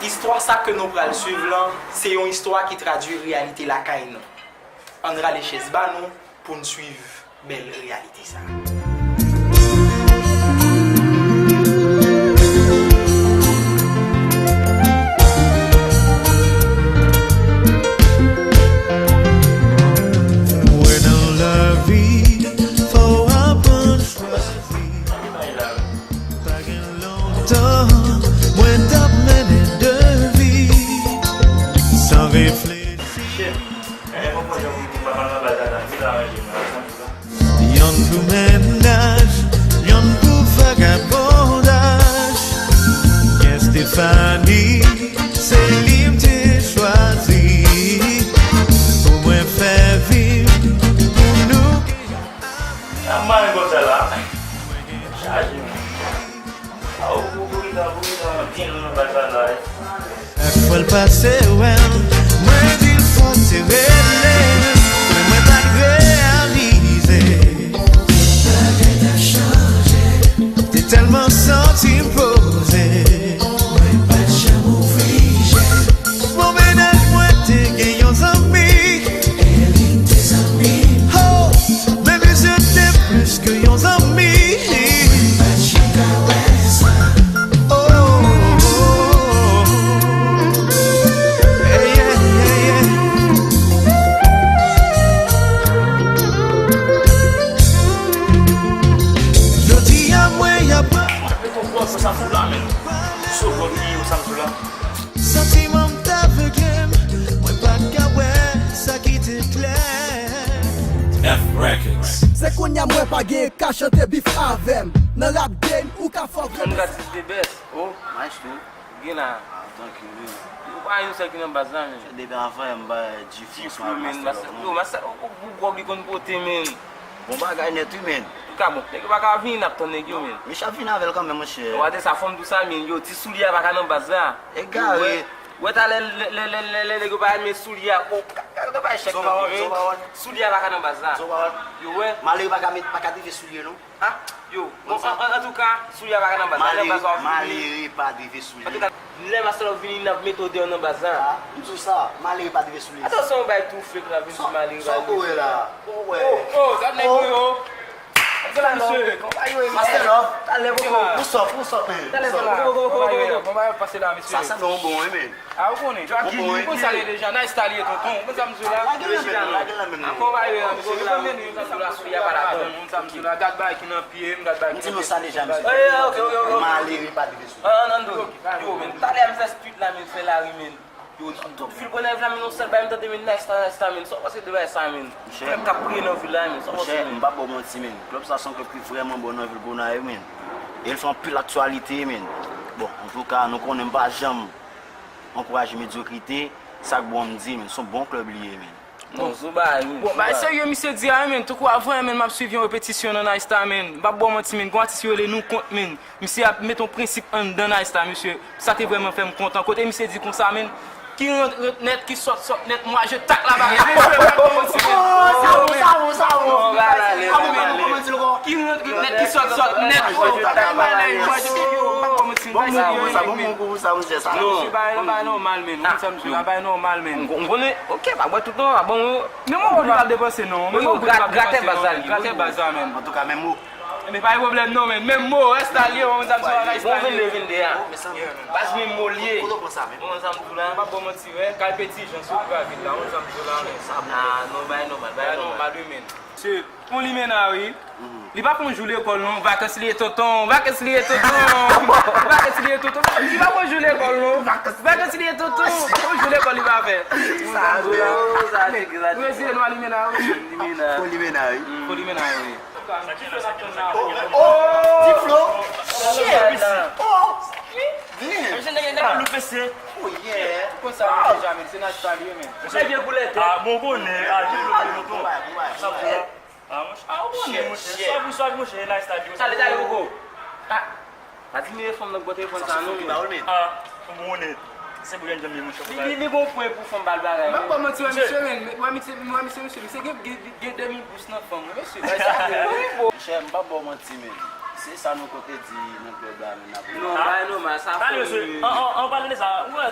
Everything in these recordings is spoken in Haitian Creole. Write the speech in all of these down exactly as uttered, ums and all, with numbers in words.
Istwa sa ke nou pral swiv lan, se yon istwa ki tradui reyalite lakay nou. Ann rale chèz ba nou pou n swiv bèl reyalite sa. Mwen nan lavi, fò w aprann chwazi. Pa gen lontan, mwen t ap mennen de vi san reflechi. Shit. Gade konpòtman pou papa nan baz la, la, li pa ranje mwen, sa m di la. Yonn pou mennaj, yonn pou vagabondaj. Gen Stefani, se li m te chwazi pou mwen fè vi pou nou. Sa m mare konsa la. Chaje, men. Aw, pou, pou, pou, pou, pou, byen nan baz la, la, wi. Fò l pase wè m, mwen di l fò te rele m, men mwen pa t reyalize. Bagay t ap chanje. Te tèlman santi m poze. Mwen pa t janm ouvri je. Bon, mennaj mwen te gen yon zanmi. E li te zanmi m. Ho! Men misye te plis ke yon zanmi. Mwen pa t janm ka wè sa. Oh, oh, oh, oh. Hey, yeah, yeah, yeah. Jodi a mwen y ap. Mete yon pòz pou sa m sou la, men. Sou vòt li, ou sa m sou la. Santiman m t avegle m, mwen pa t ka wè sa ki te klè. F Records. Se kounye a mwen pa gen ka chante bif avè m. Nan rap game, ou ka fò vre. Ann gad si se best. Oh, maestro. Gen la. Ah, tranquille, wi. Ou pa yon sèl ki nan baz la, men. Depi avan, m ba G-Force, G-Flow, men, Master Love, yo, Master, ou, ou, ou gwòg li konn pote, men. Bon bagay nèt, wi, men. Ou ka bon, nèg yo pa ka vini, n ap tann nèg yo, men. Misye ap vini avè l kanmenm, monchè. Ou gade sa, fò m di w sa, men, yo, ti soulye a pa ka nan baz la. Egare. Yo, wè, wè talè, lè, lè, lè, lè, lè nèg yo pa renmen soulye a, o, ka, ka, ka bay chèk nan men, soulye a pa ka nan baz la. Yo, wè. Malere pa ka met, pa ka drive soulye, non. Ah, yo, bon, an, an, antouka, soulye a pa ka nan baz la, nan baz la, w ap soulye. Malere pa drive soulye. Antouka, lè Master Love vini, n ap mete w deyò nan baz la. Ah, m di w sa, malere pa drive soulye. Atansyon, yon bagay tou fake la, vin sou malere pa drive soulye. Sa w kore la? Oh, oh, gad nèg yo. Gad misye. Master Love. Talè poko. What's up, what's up, man? Talè, talè. Bon bagay, bon bagay pase la, mesye. Sa sanble yon bon, wi, men. Ah, ou konnen. Ou konnen. Ou konn sa l ye deja. Nice Star li ye, tonton. Ou konn sa m di la? Lage l nan men nou, lage l nan men nou. Akonpaye la, mesye. Ou konn men nou, sa m di la, sou ya pa la donn. Ou konn sa m di la, gad bagay ki nan pye m, gad bagay ki nan pye m. M di nou sa deja, mesye. Eh, ok, ok, ok, ok. Malere pa drive sou. Ah, non, non. Yo, men, talè m fè street la, men, fè lari, men. Yo, tout vil Gonayiv la, men, yon sèl bagay m tande, men, Nice Star, Nice Star, men. Sa w panse de bagay sa, men? Monchè. Frè m k ap priye nan vil la, men. Sa w panse, men? Monchè, m pa ba w manti, men. Club sa se yon club ki vrèman bon nan vil Gonayiv, men. E l fè anpil aktyalite, men. Bon, antouka, nou konnen m pa janm ankouraje medyokrite, sa k bon m di, men, se yon bon klèb li ye, men. Non, se yon bagay, men, bon, se yon bagay serye misye di a, men, tankou avan, men, m ap swiv yon repetisyon nan Nice Star, men, m p ap ba w manti, men, gon atis yo rele Nou Kont, men, misye ap met yon prensip anndan Nice Star, mesye, sa te vrèman fè m kontan, kote misye di konsa, men, qui rentre, rentre net, qui sort, sort net, moi je tacle la barre, mesye, m p ap ba w manti, men, sa bon, sa bon, sa bon, sa bon. Ki rant, rant nèt, ki sòt, sòt nèt. Bon, bon, bon, bon, sa, bon, bon, bon, sa, bon, sa. Non. Bay, bay nòmal, men. Ou konn sa, misye, bay nòmal, men. M konnen, ok, pa bwè tout non, bon. Men mwen konn pa depanse, non. Men mwen konn pa depanse, non. Gratè baz la, men. Antouka, menm mo. Men pa gen pwoblèm, non, men. Menm mo, rès la, liye, ou konn sa, misye, bagay sa, liye. Bon, vin de, vin de, a. Baz menm mo, liye. Ou konn sa, m di w la. M pa ba w manti, wè. Kay Peti Jan, sou Gravil la, ou konn sa, m di w la, men. Ah, non, bay nòmal, bay nòmal. Bay nòmal, wi, men. Misye, yon limena, wi. Li pa fè yon jou lekòl, non. Vakans li ye, tonton. Vakans li ye, tonton. Vakans li ye, tonton. Li pa fè yon jou lekòl, non. Vakans li ye, tonton. Yon jou lekòl, li pa fè. Sa, sa, sa, sa. Prezile nou a limena, wi. Limena. Fo limena, wi. Fo limena, wi. Oh, oh, Ti Flo. Shit. Oh. Damn. Mesye, nèg, nèg loupe se. Oh, yeah. Konsa, men, Benjamin, se naj pa li, men. Mesye, vye koulè tèt. Ah, bon, konnen. Ah, vye koulè tèt, tonton. Sa pou la. Ah, monchè, ah, ou konnen, monchè. Swa pou swa, monchè, e lifestyle yo. Talè, talè, koko. Ah, pa di m e fanm nan k bò telefòn sa, non, men. Ah, ou konnen. Se pou jèn janm ye, monchè. Li, li, li gon pwen pou fanm ba l bagay. M ap ba w manti, wè, misye, men, wè, misye, wè, misye, misye, misye gen, gen, gen demi bous nan fanm, wi, mesye. Bay sa, wi, bon. Monchè, m p ap ba w manti, men. Se sa nou konte di nan klèb la, men, n ap. Non, bay nòmal, sa fò, wi. An, an, an palan de sa, ou wè,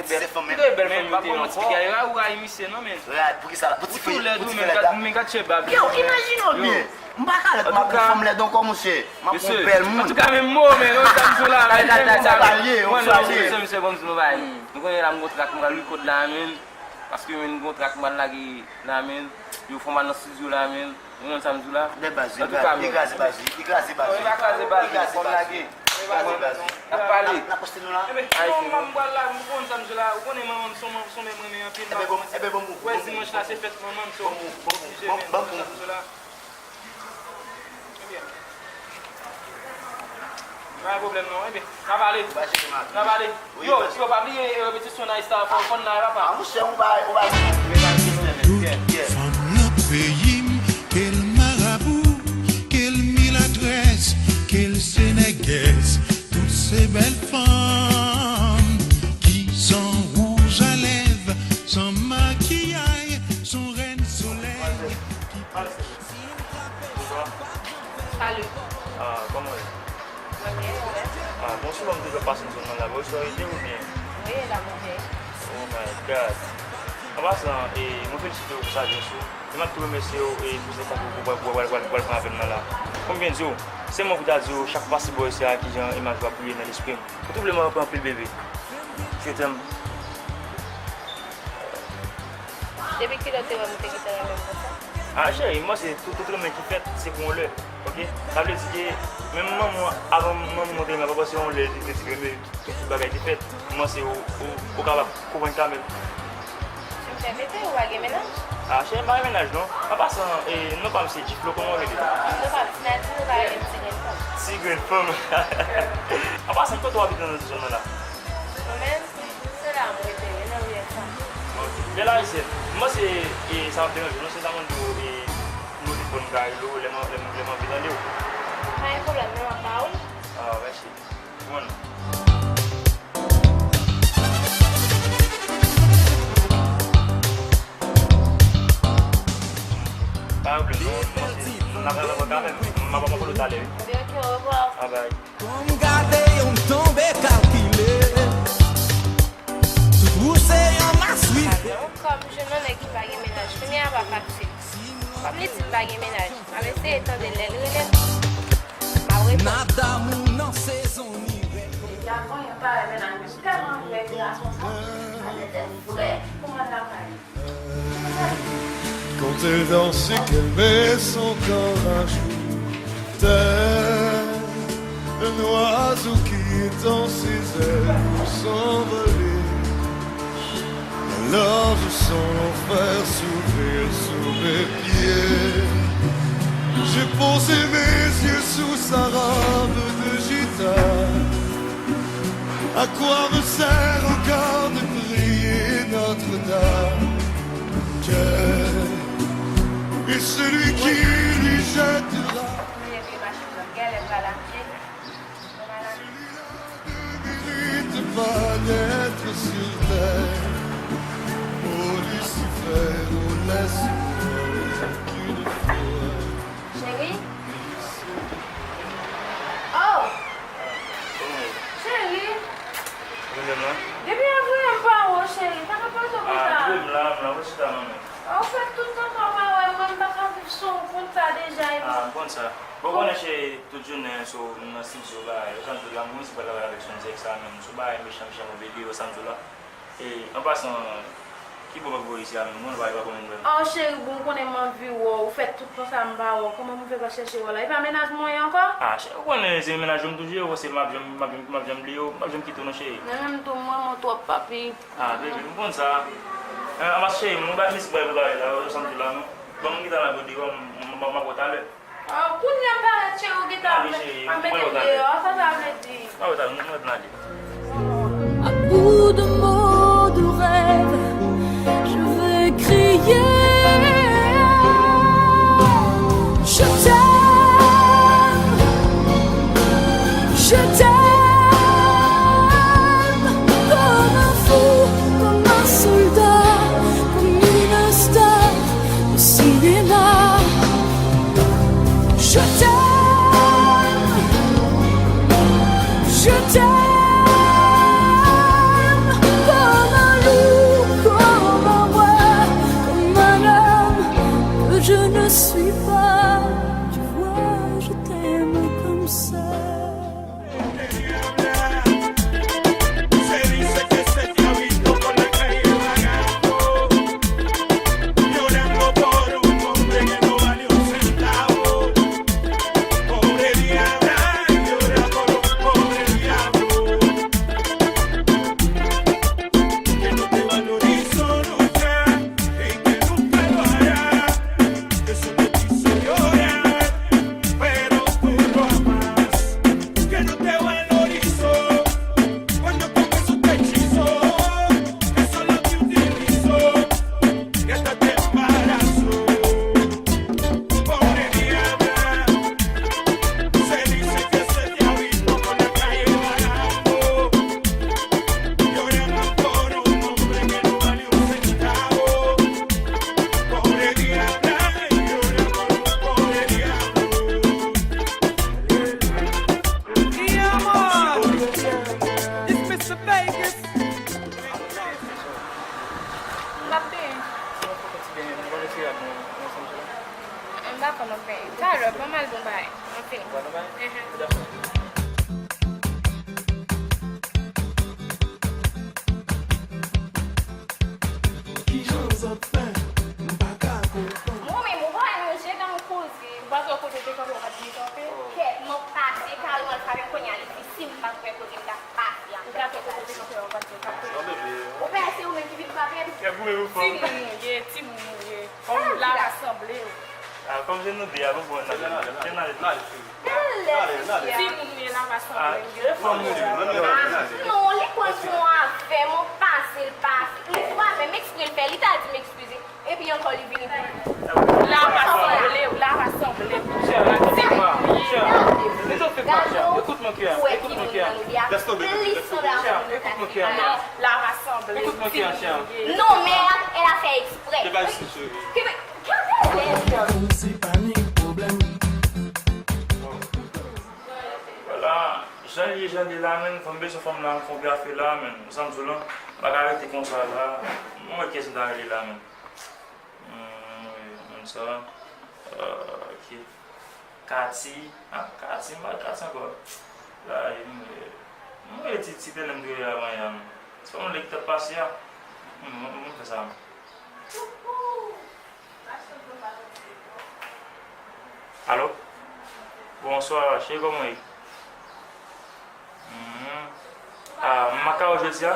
Ti se fanm, men. Kote bèl fanm yo te ankò? Ou rayi misye non, men. Pou ki sa la? Pou ti fè, pou ti fè lèd la? Men gad chèb la. Yo, imajine w byen. M pa ka lèd, m ap yon fanm lèd ankò, monchè. M ap yon bèl moun. Antouka, menm mo, men, non, sa m di w la, men, sa pa lye, yon sa lye. Mesye, mesye, bon, m di nou bagay. Nou konnen la, m gon trak, m pral wi kòd la, men. Paske, men, m gon trak, m pral lage la, men. Yo fè m al nan estidyo la, men. Ou konn sa m di w la? Antouka, men. Li kraze baz, li kraze baz. Non, li pa kraze baz, li fè m lage. Li kraze baz. N ap pale. N ap poste nou la. Enben, non, m pral la, m konn sa m di w la. Ou konnen manman m se yon, se yon mèm renmen anpil. Enben, bon, enben, bon, bon, wè, dimanch la, se fèt manman m, so. Bon, bon, bon, bon, bon, bon. Sa m di w la. Ebyen. Pa gen pwoblèm non, ebyen, n a pale. N a pale. Yo, yo, pa bliye, eh, repetisyon Nice Star, fò, fò n la, papa. Ah, monchè, ou bay, ou bay. Tout fanm nan peyi m, ke l marabou, ke l milatrès, ke l senègès, tout se bèl fanm ki san wouj a lèv, san makiyay, son rèn solèy. Bonjou. Ah, kòman w ye? Mwen byen, ou menm? Ah, bon, souvan m toujou ap pase nan zòn nan la, bò, ou rete ou byen? Wi, la mwen byen. Oh my God. An pasan, e, mwen felisite w pou sajès ou. E m ap tou remèsye w, e, pou se pa pou w pral pran avè m nan la. Kòm m byen di w, se mwen ki ta di w, chak fwa si bò isi a, kijan imaj ou ap briye nan lespri m. Ou tou vle mwen anpil, bebe. Je t'aime. Depi kilè w te wè m ou te gentan renmen m konsa? Ah, cheri, m panse tout, tout renmen ki fèt, se pou yon lè. Ok? Sa vle di ke menm manman w, avan manman w te renmen, pa panse yon lè li te di renmen, tout, tout bagay te fèt. M panse ou, ou, ou kapab konprann kanmenm. Ti m fè pete, ou pa gen mennaj? Ah, cheri, m pa gen mennaj, non. An pasan, e, non pa m se G-Flow, kòman w rele? Non pa m se Nadine, ou pa renmen ti grenn fanm? Ti grenn fanm. An pasan, kote w abite nan zòn nan la? Mwen menm? Se la m rete wi, nan riyèl sa. Ok. Bèl Ayisyèn, m panse, e, sa ap deranje w, non, se ta mande w, e, nimewo telefòn m ka rele w, lè m, lè m, lè m anvi tande w. Pa gen pwoblèm, men m ap ba ou l. Ah, mèsi. Bon. Pa gen pwoblèm, non, m panse, n ap, n ap, n ap, m ap, m ap, m ap, m ap, talè, wi. Ebyen, ok, orevwa. Ah, bye. Kòm gade yon tonbe kalkile. Tout ou se yon mas wi. Alò, kòm jwenn yon nèg ki pa gen mennaj, premye a pa fasil. Kòm li di l pa gen mennaj, m ap eseye tande lè l rele m. M ap N a damou nan sezon ni rèkòt. Gad, yon parèy mennaj mwen, m tèlman anvi wè ti gason sa. Gade tèt frè, kouman l lakay li. Quand elle danse et qu'elle met son corps à jour, tel un oiseau qui étend ses ailes pour s'envoler. Alors je sens l'enfer s'ouvrir sous mes pieds. J'ai posé mes yeux sous sa robe de gitane. À quoi me sert encore de prier Notre-Dame ? Dieu est celui qui lui jettera. Mwen leve machin nan, gèlè pral achte. Mwen pral achte. Celui-là ne mérite pas d'être sur terre. Oh Lucifer, oh laisse-moi une fois. Cheri? Oh! Cheri! Depi avan yè m pa wè w, cheri. Sa ka pase w konsa? Ah, m la, m la, wè chita non men. Ou fè tout tan sa w pa wè mwen, m pa ka viv san w konn sa deja, epi. Ah, m konn sa. Bon, ou konnen cheri, tout jounen, so, m nan estidyo la, e sa m di w la, mwen menm si m pral travay avèk Sonjèk sa menm, sou bagay mechan, mechan, move li, e sa m di w la. E, an pasan, ki bò w ap voye isi a menm? Mwen, pa, pa konn menm. Oh, cheri, bon, ou konnen m anvi wè w, ou fè tout tan sa m pa wè w, kòman pou m fè pa chèche wè w la? E pa mennaj mwen ye ankò? Ah, cheri, ou konnen se mennaj yo m toujou ye, se m ap janm, m ap janm, m ap janm bliye w, m ap janm kite w non, cheri. Mwen menm tou, m renmen w twòp, papi. Ah, baby, m konn sa. Eh, anmas cheri, mwen bat mizik mwen prepare la, ou santi la, non? Ban mwen gita la pou di, m, m, m, m ap wè w talè. Ah, kounye a m parèt, cheri, ou gita mwen mete m deyò, sa sa vle di? M ap wè w talè, mwen, mwen ale. À bout de mots, de rêves, je veux crier. Je t'aime, je t'aime comme un fou, comme un soldat, comme une star au cinéma. Je t'aime, je t'aime comme un loup, comme un roi, comme un homme que je ne suis pas. Tu vois, je t'aime comme ça. It's mister Vegas. M ap benyen. M pa konn ap benyen. Talè, ban m al bon bagay. Anfen. Enhen. Kijan zòt fè? M pa ka konprann. Mwen menm, ou pa wè nou je dan koze. Ou pa t wè kote w te kanpe, ou pa t vle kanpe? Kèt, m ap pase kareman l frape m kounye a, li di si m pa t wè kote m t ap pase a, m t ap pase. Ou pè, se ou menm ki vin frape m? Timoun ou ye, timoun ou ye. Kòm la rasanble w. Ah, kòm se nou de a, bon, bon, n ale, n ale, n ale. Timoun ou ye, la rasanble w. Ah, non, li pran pou avè m, on pase l pase. Li frape m, m eksprè l fè, li ta di m eskize. Epi ankò li vini pou l. La rasanble w, la rasanble w. Chè, timoun ou ye. Chè, écoute mon cœur, écoute mon cœur. Chè, écoute mon cœur. La rasanble w, timoun ou ye. Non, men elle a fait exprès. Vwala, jan l ye, jan l ye la, menm, fanm bezwen fanm la, fanm ap fè afè la, menm, sa m di w la, m pa ka rete konsa la, mwen wè kiyès m ta rele la, menm. Hmm, wi, moun sa. Ah, ok. Kati, ah, Kati, m pa Kati ankò. La, m, m rele ti, ti tèlè m te rele avan yè a, non. Se pa yon lè ki t ap pase a. M, m, m fè sa, non. Alo? Bonswa, cheri, kòman w ye? Mhm. Ah, m maka w jodi a?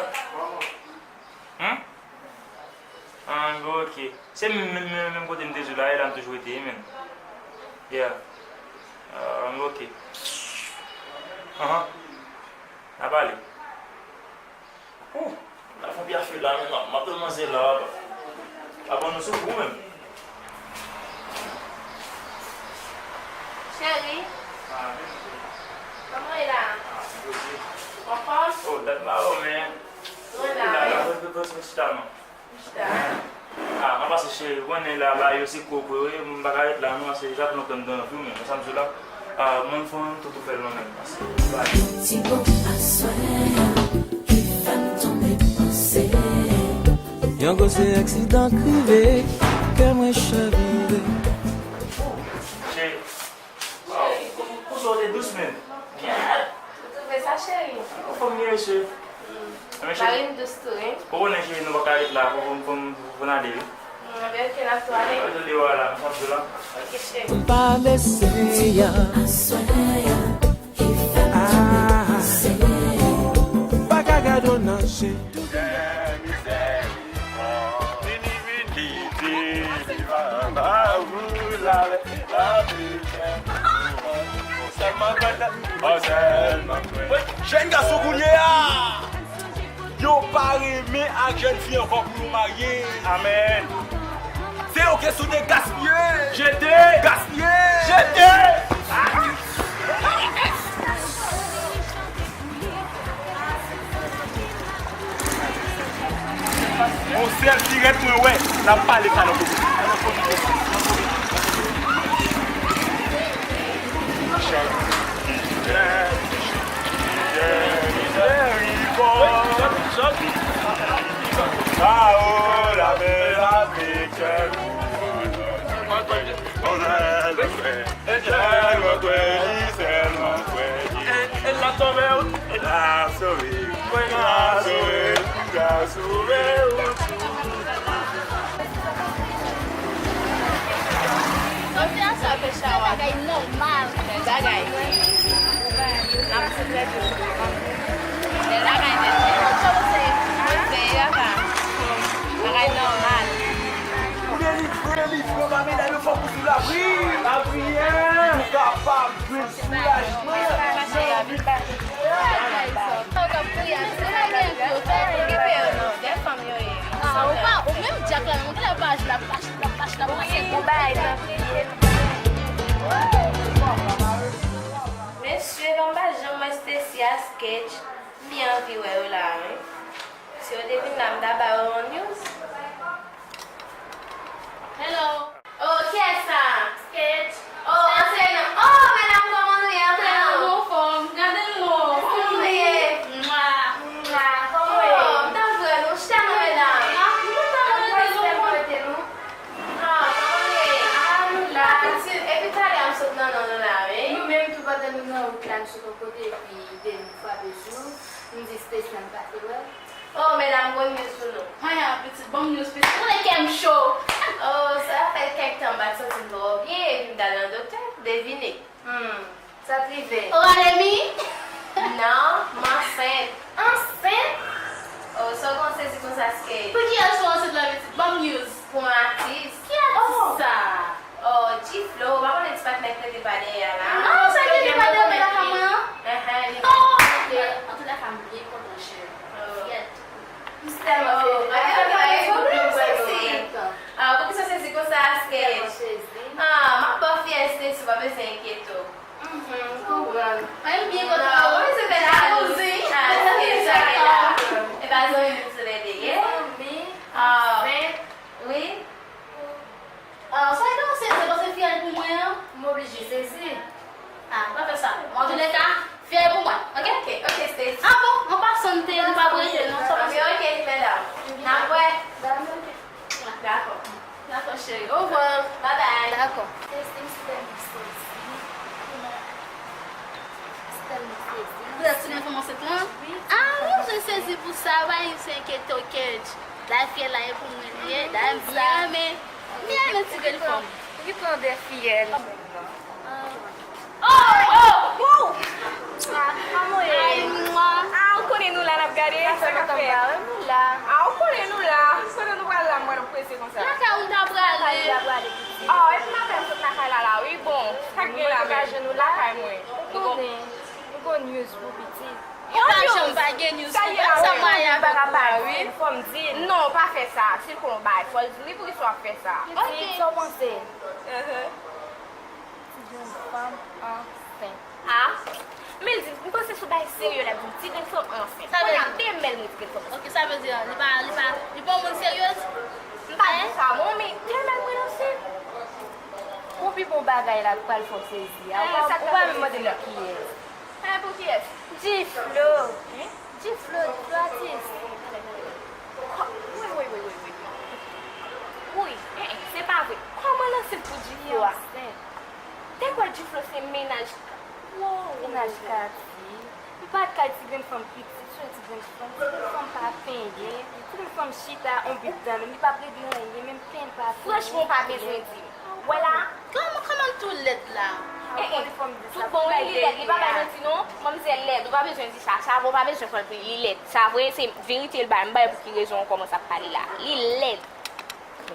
Hmm? Ah, bon, ok. Se menm, menm, menm, menm kote m te di w la, e la m toujou rete, wi, menm. Yeah. Ah, ok. Ahan. N a pale. Ooh, la fon pye a fè la, men m ap, m ap tann manzè la, pa ban nou sou kou menm. Cheri. Ah, men. Kòman w ye la? Ah, poze. Anfòm? Oh, dat m pa wè w, men. Mwen la, la, wi. La, la, la, chita non. Chita. Ah, an pase cheri, ou konnen la, ba yo se kou pou yo ye, m pa ka ret la non, se sa fè lontan m t anvi w, men sa m di w la, ah, mwen m fè yon tout ou fè l non, men, pase, bye. Ti bon aswè a, ki fè m tonbe panse. Yon gwo se aksidan k rive, kè mwen chavire. Cheri, waw, kou, kou sa w te dous, men. Ou twouve sa, cheri? Ou fanm li, mesye. Mm. Mari m dous tou, wi. Ou konnen, cheri, nou pa ka ret la, fò, fò, fò, fò n ale, wi. Mm, ben, ok, n ap tou ale. Mwen tou dewa la, m ap tou la. Ok, cheri. M pa lese a. Ah, pa ka gade w nan je. Jèn gason kounye a, yo pa renmen ak jèn fi ankò pou yo marye. Amèn. Se yon kesyon de gaspiye. Jete. Gaspiye. Jete. Yon sèl sirèt mwen wè, n ap pale sa nan komite. Sèl mwen kwè li, sèl mwen kwè li. E, e l ap sove w. L ap sove w. Kwè l ap sove w. L ap sove w. Sòsyè a sa fè chawa. Bagay nòmal. Bèl bagay. N ap sou trè tou. Bèl bagay nèt. Poze, papa. Bagay nòmal. Ou delivre li, frè, pa medam yo fòk ou sou lapriyè. Lapriyè. Pou kapab jwenn soulajman nan vi. Okipe yo non, de fanm yo ye. Ah, ou pa, ou menm Jack la, menm, genlè pa, l ap, l ap, l ap, l ap pase kou bay nan. Mesye, ban m pa janm wè Stacy a sketch. M byen anvi wè yo la, wi. Si yo te vin la, m ta ba yo yon news. Hello. Oh, kiyès sa? Sketch. Oh, antre non. Oh, medam, kòman nou ye? Antre non. Anfòm. Gade l non. Kòman nou ye? Mwa. Mwa. Kòman w ye? Oh, m t ap wè nou. Chita non, medam. Ah, nou pa rete non. Rete non. Ah, kòman nou ye? Ah, nou la. Epi talè a m sot nan non nou la, wi. Nou menm tou pandan nou nan wout la, nou sot yon kote, epi de nou frape sou nou. M di Stacy ann pase wè l. Oh, medam, bon news pou nou. Haya, pitit, bon news, pitit. Konnen kè m cho. Oh, sa fè kèk tan m pa t santi m twò byen, epi m t al nan doktè. Devine. Hmm, sa t rive. Oh, Alemi? Non, m ansent. Ansent? Oh, sa w konn sezi konsa, Skate? Pou kiyès ou ansent la, pitit? Ban m news. Pou yon atis. Ki atis sa? Oh, G-Flow, ou pa konnen ti patnè k rete pa dèyè a la? Ah, sa k rete pa dèyè la, mwen an? Enhen, li. Oh, ok. Antoulèka, m byen kontan, cheri. Oh. Fyè tou. M tèlman sezi. Oh, gade, gade, gade, gade, gade, gade. Ah, poukisa w sezi konsa, Skate? Tèlman sezi. Ah, m ap ba w fyè, Stacy, ou pa bezwen enkyete w. Mhm, m konprann. Mwen byen kontan. Ah, ou pa bezwen fè jalouzi. Ah, Skate, sa gen la. E pa zanmi nou toulède ye? Zanmi. Ah. Fèt. Wi. Ah, sa e pa sezi, paske fyè l pou mwen an. M oblije sezi. Ah, pa fè sa. Bon, antoulèka, fyè l pou mwen, ok? Ok, ok, Stacy. Ah bon, an pasan, m te, nou pa prete non, sa pase. Ok, ok, medam. N ap wè. Dakò. Dakò, cheri. Ovwa. Bye bye. Dakò. Stacy, m tèlman sezi. Ou ap tounen fanm ansent lan? Ah wi, mwen sezi pou sa, pa gen sa enkyete w, Kedj. Dayè fiyèl la e pou mwen li ye, dayè m byen renmen, m byen renmen ti grenn fanm. Ou ki pran de fiyèl. Oh, oh, oh! Ay, mwa. Ah, ou konnen nou la n ap gade, sa k ap fèt. Nou la. Ah, ou konnen nou la. Kote nou pral la, mwen, nou prese konsa. Lakay ou ta prale. Lakay ou ta prale, pitit. Oh, epi m apèn sot lakay la, la, wi. Bon, sa k gen la menm? Lakay mwen. Nou konnen. Nou gon news pou pitit. Ou pa janm pa gen news pou mwen, sa mwen avèk ou a, wi. Fò m di l. Non, pa fè sa. Si l konnen yon bagay, fò l di m wi, poukisa w ap fè sa? Pitit, sa w panse? Ti grenn fanm ansent. Ah? Men l di, m panse se yon bagay serye l ap di m, ti grenn fanm ansent. Kounye a, demèl mwen ti grenn fanm ansent. Ok, sa vle di, li pa, li pa, li pa yon moun serye? M pa di sa, non, men demèl mwen ansent. Pou pi bon bagay la, pral fè w sezi a. Ou pa, ou pa menm mande li kiyès. Hein, pou kiyès? G-Flo. Hein? G-Flo, G-Flo atis. Wi, wi, wi, wi, wi. Wi, hein, hein, se pa vre. Kòman l ansent pou G-Flo a? Te kwè G-Flo se mennaj. Wow. Mennaj Katy. M pa t kay ti grenn fanm pitit, sou ti grenn fanm, ti grenn fanm pa penyen, ti grenn fanm chita, on bit dan men, li p ap regle anyen, menm pen l pa penyen. Franchman, ou pa bezwen di m. Wè la. Kòman, kòman l tou lèd la? Eh, eh, tout bon, wi, li lèd, li pa bay manti non. Manmzèl lèd, ou pa bezwen di sa. Sa vre, ou pa bezwen fè l pli, li lèd. Sa vre, se verite l bay. M bay pou ki rezon ou kòmanse ap pale la. Li lèd.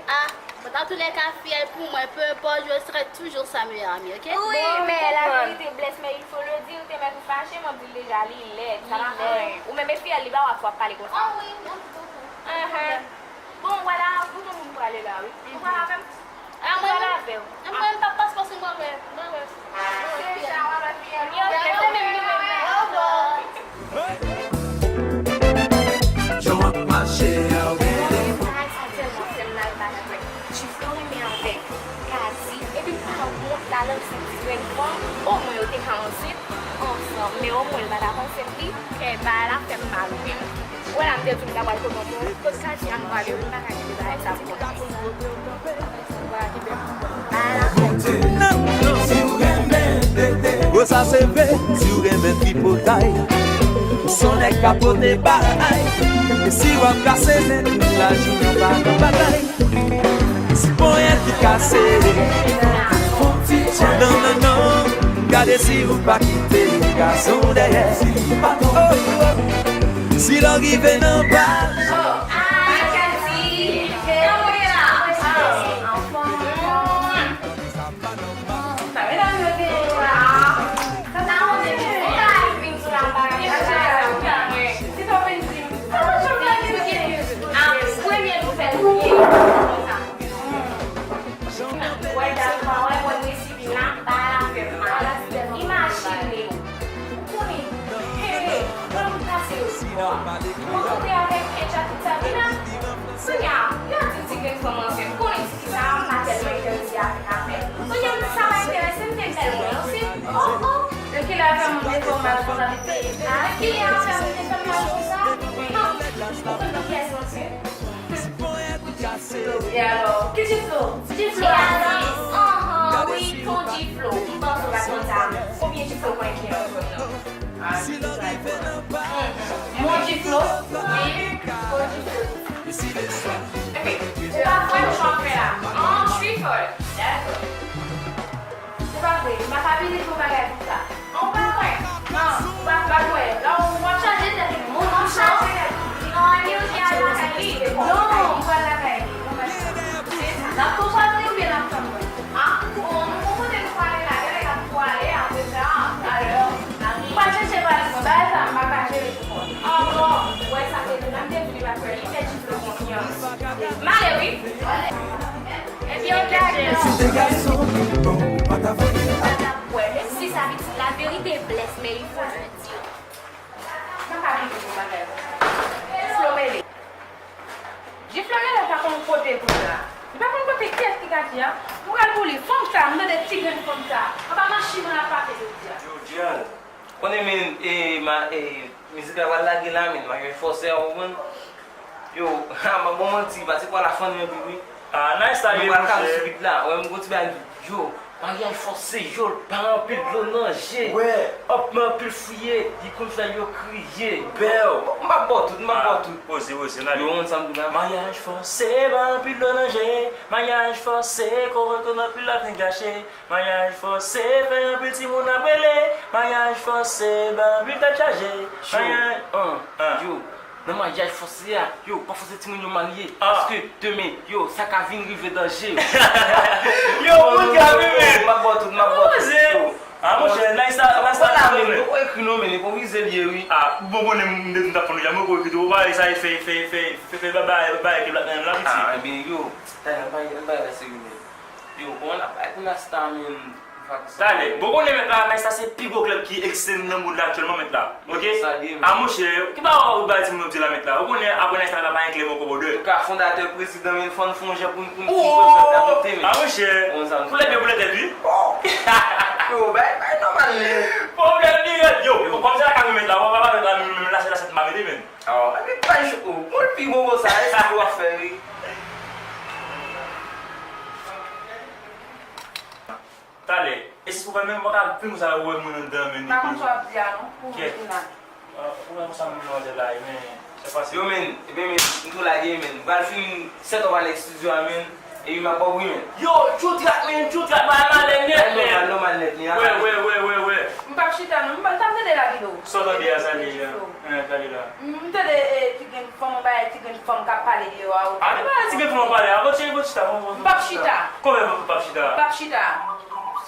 Ah, bon, dans tous les cas, fiyèl pou mwen, peu importe, je serai toujours sa meilleure amie, ok? Wi, men la verite blesse, mais il faut le dire, te mèt ou fache, mwen di l deja, li lèd, sa pa fè anyen. Ou menm e fiyèl, li pa wè w ap pale konsa. Ah wi, mwen tout otan. Bon, wè la, pou nou moun prale la, wi. Ou pral avè m? Ah, mwen, mwen, mwen, mwen, m p ap pase paske mwen wè, mwen wè. Se sa, w ap fè. Yo, se menm nou menm nan. Jan w ap mache a, w gen defo. Bagay sa tèlman fè m mal bagay. Ti flo renmen avèk Kazi, epi l pa wont la nan senti grenn fanm, omwen yo te ka ansent ansanm, men omwen l pa t ap ansent li, e bagay la fè m mal, wi. Wè la, m te di w m ta pral komante, kot Katia m prale, wi, m pa ka kite bagay sa pou mwen. Bagay la fè m mal. Rosa se vre, si w renmen tripotay, m s on nèg k ap pote bagay. E si w ap kase zen tout lajounen w pa nan batay. Si ponyèt ki kase, fon ti tchè. Non, non, non, gade si ou pa kite gason dèyè. Oh, oh. Si lè w rive nan bal. Premye nouvèl ou ye konsa. Wè dat pa wè mwen resi vin la, bagay la fè m mal. Imajine w, ou konnen, he, lè m pase yo sou bò a. Rankontre avèk Edja tout Sabina. Kounye a, yo di ti grenn fanm ansent, konnen ti fi sa a, m pa tèlman enterese avèk afè. Kounye a, sa pa enterese m, te bèl mwen ansent. Oh, oh. Nan kilè afè moun de fè w mal konsa, pitit? Nan kilè afè moun de fè m mal konsa? Ou konn pou kiyès mwen se? E alò? Ki G-Flo? G-Flo atis. Anhan, wi, ton G-Flo. M panse w pa t konn sa. Konbyen G-Flo konnen ki nan zòn nan? Ah, G-Flo sa e fò. Mon G-Flo? Wi, ton G-Flo. Epi, ou pa kwè nan sa w ap fè la? An, G-Flo. Dakò. Se pa vre, m pa ka vini pou bagay konsa. An, ou pa kwè? Non, ou pa kwè. La, ou ap chaje tèt ou. Moun ap chaje tèt ou. Non, Annie, ou te al lakay li. Non, ou pral lakay li. Non, mèsi. Se sa. N ap tou sòti oubyen n ap tann mwen? Ah, bon, nou gon kote nou prale la. Gade, n ap prale, apre sa, talè, n a vini. Ou pa chèche pale mwen. Bagay sa, m pa ka jere pou mwen. Ah, bon, ou wè sa, se li menm te di li pa kwè. Li fè G-Flo konfyans. M ale, wi. Ebyen, ok, si te gason, bon, pa ta voye. Pa ta kwè, menm si sa pitit, la vérité blesse, mais il faut le dire. Mwen pa vin pou bagay konsa. G-Flo mele. G-Flo mele pa konn kote kounye a. Li pa konn kote kiyès ki Katia. Mwen pral pou li. Fanm sa, m tande ti grenn fanm sa. Anba machin mwen l ap pase jodi a. Yo, Djal. Konnen men, e, ma, e, mizik la pral lage la, men, m a jwenn fòsè a, ou konprann? Yo, ha, m ap ba w manti, pati kwa la fann anpil, wi. Ah, nice, sa nou pral kale sou beat la. Wè, m gon ti bagay m di, yo, Maryaj fòse, yo, pa anpil dlo nan je. Wè. Òp, men anpil fouye, li konn fè yo kriye. Bèw. M ap ba w tout, m ap ba w tout. Poze, poze, n ale. Yo, konn sa m di la? Maryaj fòse, pa anpil dlo nan je. Maryaj fòse, kokoton anpil lapen gache. Maryaj fòse, fè anpil timoun ap rele. Maryaj fòse, ba anpil tèt chaje. Maryaj, an, yo, nan maryaj fòse a, yo, pa fòse timoun yo marye. Paske demen, yo, sa ka vin rive danje. Yo, moun ka viv. M ap ba w tout, m ap ba w tout. Yo. Ah, monchè, nice la, nice la, men. Yo, ekri non, men, enpwovize l ye, wi. Ah, bon, bon, m, m, m t ap fè nou jan, mwen, ekri tou, ou pa wè sa, fè, fè, fè, fè, fè, bagay, bagay, ke black nan la, piti. Ah, ebyen, yo, talè, ann pa, ann pa rete serye, men. Yo, kòman n ap bay pou Nasta, men? Talè, bon, konnen mèt la, Nasta se pi gwo klèb ki egziste nan mond la aktyèlman, mèt la. Ok? A, monchè, ki pa wè ou bay timoun yo di la, mèt la? Ou konnen, apre Nasta, la pa gen klèb ankò, brother. Ou ka fondatè, prezidan, men fò n fè yon jan pou n, pou n, pou n prezante, men. A, monchè, pou lè byen, pou lè tèt, wi. Yo, bay, bay nòmal, men. Pwoblèm dirèk, yo, yo, kòm se la ka mèt la, ou pa, pa, pa, la, men, men, la, se la, se m pa mete, men. Aw, epi pa jwe, oh, bon, l pi bon, bon, sa, e sa w ap fè, wi. Talè, e si pou fè menm, mwen ka fin konsa, ou wè moun anndan, men. Pa konn sa w ap di a, non, pou mwen, Tina. Ah, ou wè konsa, moun nan anndan la, men, se pase. Yo, men, ebyen, men, m tou lage, men. M pral fin sèt w al estidyo a, men. E wi, m ap ba w wi, men. Yo, Tchoutrak, men, Tchoutrak, pa malè nèt, men. Nòmal, nòmal nèt, men. Wè, wè, wè, wè, wè. M p ap chita, non. M pa, m t ap tande la vidéo. Sa w tande a, sa li a? Hein, sa li la. M tande, eh, ti grenn fanm, yon bagay, ti grenn fanm k ap pale deyò a. Ah, men pa ti grenn fanm ap pale a. Bon, cheri, bon, chita, bon, bon, m p ap chita. Kòman w p ap chita? M p ap chita.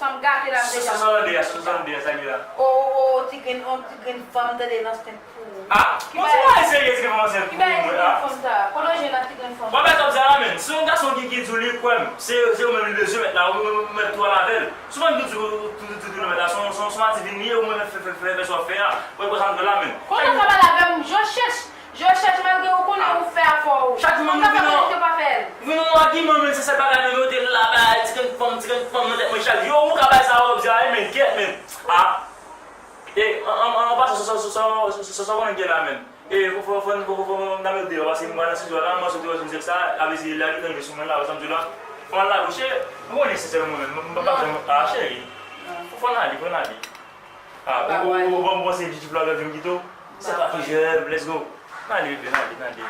Sa m gate la, m deja. Sa w tande a, sa w tande a, sa li la? O, o, ti grenn, yon ti grenn fanm, tande nan sent. Ah, bon, se pa serye, ti grenn fanm ansent pou mwen, ah. Ki bagay ti grenn fanm sa? Kote w jwenn ak ti grenn fanm? Bon, men sa w di a la, men. Si yon gason ki, ki di w li kwè m, se, se ou menm li bezwen mèt la, ou, ou mèt tou al avè l. Souvan m toujou, toujou, toujou, toujou mèt la, se yon, se yon, se yon mati vin li ye, ou menm fè, fè, fè, fè sa w ap fè a. Ou wè sa m di w la, men. Kòman sa pale avè m? Je chèch, je chèch, malgre ou konnen ou fè afè w. Chak jou m vin yon, vin yon agiman, men, se sèl bagay nan note la, bagay, ti grenn fanm, ti grenn fanm nan tèt mwen chak jou. Yo, ou ka bay sa w ap di a, men, kèt, men. Ah. E, an, an, an pasan, sa, sa, sa w konnen ki la, men. E, fò, fò, fò, fò, fò, fò, n ap mete deyò, paske m pral nan estidyo a la, m soti wè zòn sèt sa, avè se la ki tann sou mwen la, wè sa m di w la. Fò m al la, monchè, ou konnen se sèl mwen menm, m, m, m pa janm, ah, cheri. Fò, fò n ale, fò n ale. Ah, ou, ou, ou, ou, ou panse Djidji Flo ap fè m kite w? Se pa ki jèm, let's go. N ale, bebe, n ale, n ale.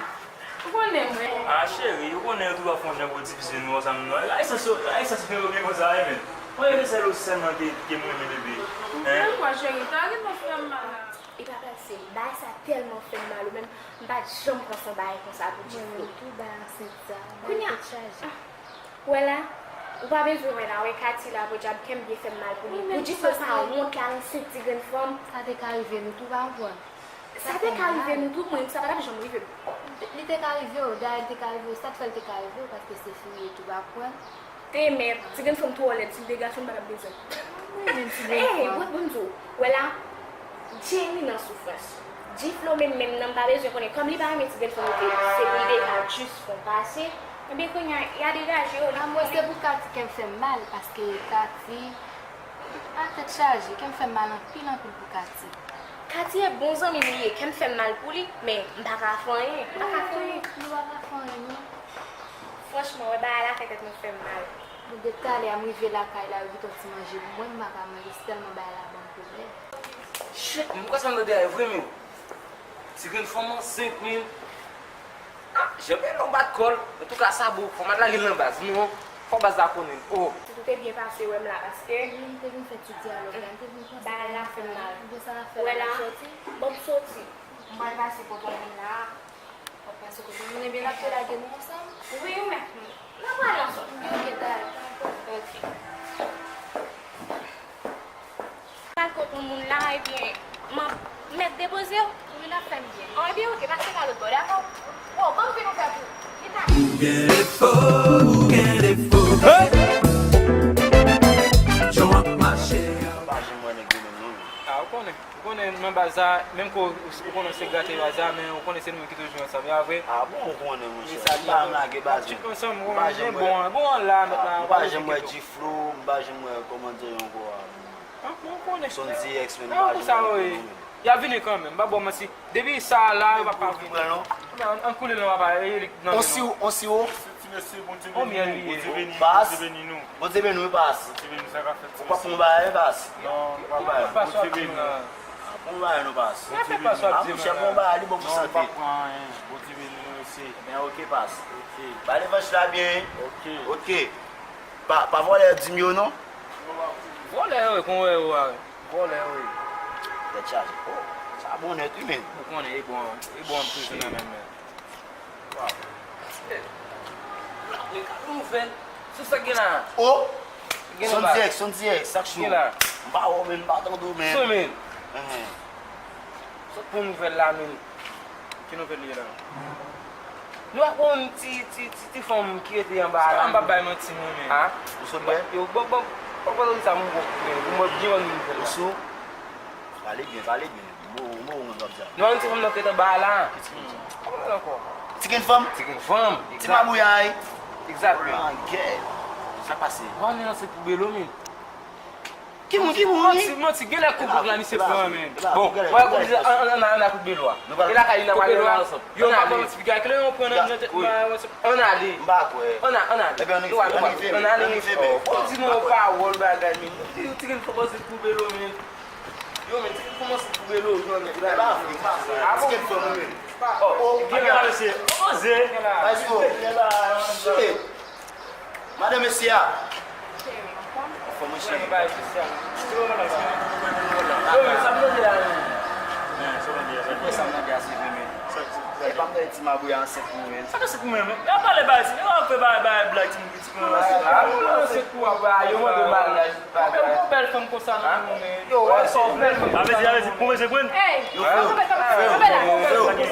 Ou konnen mwen. Ah, cheri, ou konnen yo toujou ap fè yon jan pou divize nou ansanm, non. Ayisyen se, Ayisyen se fenomen konsa, wi, men. Mwen, se sèl ou sèlman ke, ke mwen renmen, bebe. Hein? Mwen kwè, cheri, sa gentan fè m mal la. E pa pral se, bagay sa tèlman fè m mal, ou menm, m pa t janm pran san bagay konsa pou Djidji Flo. Mwen menm tou, bagay ansent sa, bagay tèt chaje. Kounye a, ou pa bezwen wè la, wè Katy la, podyab, kè m byen fè m mal pou li. Pou Djidji Flo pa wont la, ansent ti grenn fanm. Sa te ka rive nou tou, pa konprann. Sa te ka rive nou tout, mwen, sa pa t ap janm rive m. Li te ka rive w, dayè li te ka rive w, sa k fè l te ka rive w, paske se fi w ye tou, pa kwè. Te, men, ti grenn fanm twò lèd, si l te gason, li pa t ap bezwen m. Mwen menm ti grenn fanm. Ey, bon, bon, di w, wè la, Jenny nan soufrans. Djidji Flo menm, menm nan, m pa bezwen konnen, kòm li pa renmen ti grenn fanm yo te, se pou l te ka jis fè yon pase. Ebyen, kounye a, y a degaje yo, li. A mwen, se pou Katy kè m fè m mal, paske Katy, a tèt chaje, kè m fè m mal anpil, anpil pou Katy. Katy e bon zanmi m li ye, kè m fè m mal pou li, men m pa ka fè anyen, m pa ka fè anyen. Nou pa ka fè anyen, non. Franchman, wè bagay la fè tèt mwen fè m mal. Bon, depi talè a m rive lakay la, yo kite yon ti manje pou mwen, m pa ka manje, se tèlman bagay la ban m pwoblèm. Shit, m kwè sa m tande a vre, men. Ti grenn fanm ansent, men. Ah, Jean Bellon bat kò l. Antouka, sa bon. Fò m al lage l nan baz. Non, fò baz la konnen. Oh. Tout te byen pase, wè m la, paske. Wi, m te vin fè ti dyalòg la, m te vin panse bagay la fè m mal. Bon, sa va fè la, m soti. Wè la, bon, m soti. M pral pase kote yon moun la. W ap pase kote moun, ebyen, n ap te lage nou ansanm? Wi, ou mèt. N ap prale ansanm. Ebyen, oke, dayè. Oke. Pral kote yon moun la, ebyen, m ap mèt depoze w. Wi, n ap fè l byen. An, ebyen, oke, pase pa lòt bò, dakò? Bon, ban m vin yon fè pou ou. Vin pale. Ou gen defo, ou gen defo. Jan w ap mache a. M pa janm wè nèg yo menm non, men. A, ou konnen. Ou konnen nan baz sa, menm ke w, ou konnen se grate baz sa, men ou konnen se nou menm ki toujou ansanm, e pa vre? A bon, ou konnen, monchè. M pa janm lage baz, men. M pa janm wè, bon, bon la, mèt la, m pa janm wè G-Flow, m pa janm wè, kòman di ankò a, Sondy X, men m pa janm wè yo, non, men. Y a vini kanmenm, m pa ba w manti. Depi sa la, yo p ap pa vini. Ann koule non, papa, e li k nan. On siwo, on siwo. Mesye, Bondye beni nou, Bondye beni nou, Bondye beni nou. Bondye beni nou, pas. Bondye beni sa ka fèt. Ou pa pran bagay, pas. Non, nou pa pran bagay. Bondye beni nou. Pran bagay, nou pas. Ah, monchè, pran bagay, li bon pou sante. Non, pa pran anyen. Bondye beni nou, mesye. Ebyen, ok, pas. Ok. Ba revanch la byen. Ok. Ok. Pa, pa vòlè di m yo, non. Vòlè yo, kon wè yo a. Vòlè yo. Tèt chaje. Oh, sa bon nèt, wi, men. Ou konnen, e bon, e bon toujou nan men men. Waw. Gade nouvèl. Se sa gen la. Oh! Gen nou ba. Son dirèk, son dirèk, sak cho. Gen la. M pa wè w, men m pa tande w, men. Sou men. Sot pou nouvèl la, men. Ki nouvèl li ye la? Nou pa konn ti, ti, ti, ti fanm ki rete anba a la. M pa bay manti, mwen, men. Ha? Ou sot bwè? Yo, bon, bon, bon, bon, sa, mwen, mwen, mwen, byen konn nouvèl la. Ou sou? Pale byen, pale byen. Mo, mo, mwen, w ap di a. Nou, yon ti fanm nan tèt anba a la. Ki ti fanm sa? Kòman l ankò? Ti grenn fanm? Ti grenn fanm. Ti magouyay. Egzak, men. Sa pase. Wan nan se pou Belo, men. Ki moun, ki moun? Manti, manti, genlè kou kout la, misye pran, men. Bon, wè, kou kout la, an, an, an, an, kout Belo a. E lakay li, n ap ale la ansanm. Yo, pa ban ti piga, klè yon pran nan, nan tèt mwen, ann ale. M pa kwè. Ann a-, ann ale. Ebyen, ann ale, ann ale. Ou di nou yon pawòl bagay, men. Ti grenn fanm se pou Belo, men. Yo, men, ti grenn fanm se pou Belo, jwenn nèg la. E pa vre, e pa vre. Ah bon? Ti grenn fanm, men. Oh, oh, gen la, mesye. Komanse. Bay sou. Shit. Madan mesye a. Anfòm, monchè. Yo, men, sa m tande a, men. Mwen sa m tande a, se vre, men. E pa m tande ti mabouya ansent pou mwen. Sa k ansent pou mwen, men? Y ap pale bagay, yo ap fè bagay, bagay blag, timoun piti. Ah, ah, non, non, se kou ap ba yo mande maryaj, bagay. Yon bèl fanm konsa nan men. Yo, wè, sa yon bèl fanm konsa nan men. Sa vle di, sa vle di, pou mwen se grenn. Hey, yo, frè, frè, frè, frè,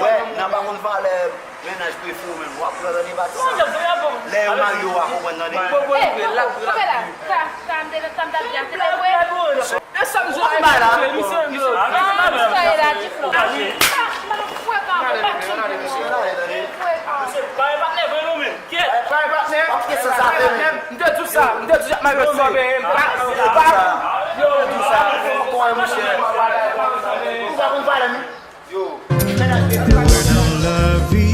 wè, nan pa konn valè mennaj prefe w menm. W ap pran nan deba ti sa. Lè yo marye w a konprann nan deba. Hey, kanpe la, sa, sa m te, sa m t ap di a, se te vre. E sa m jwenn la, misye, misye. Ah, misye, la di flou. Ah, m ap frekan, m ap frekan. Misye, pa e patnè vre non, men. Kèt. Pa e patnè. M te di w sa, m te di w ap mare sòbe. Yo, di w sa. Ou pa konn pale, men. Yo. Nan lavi,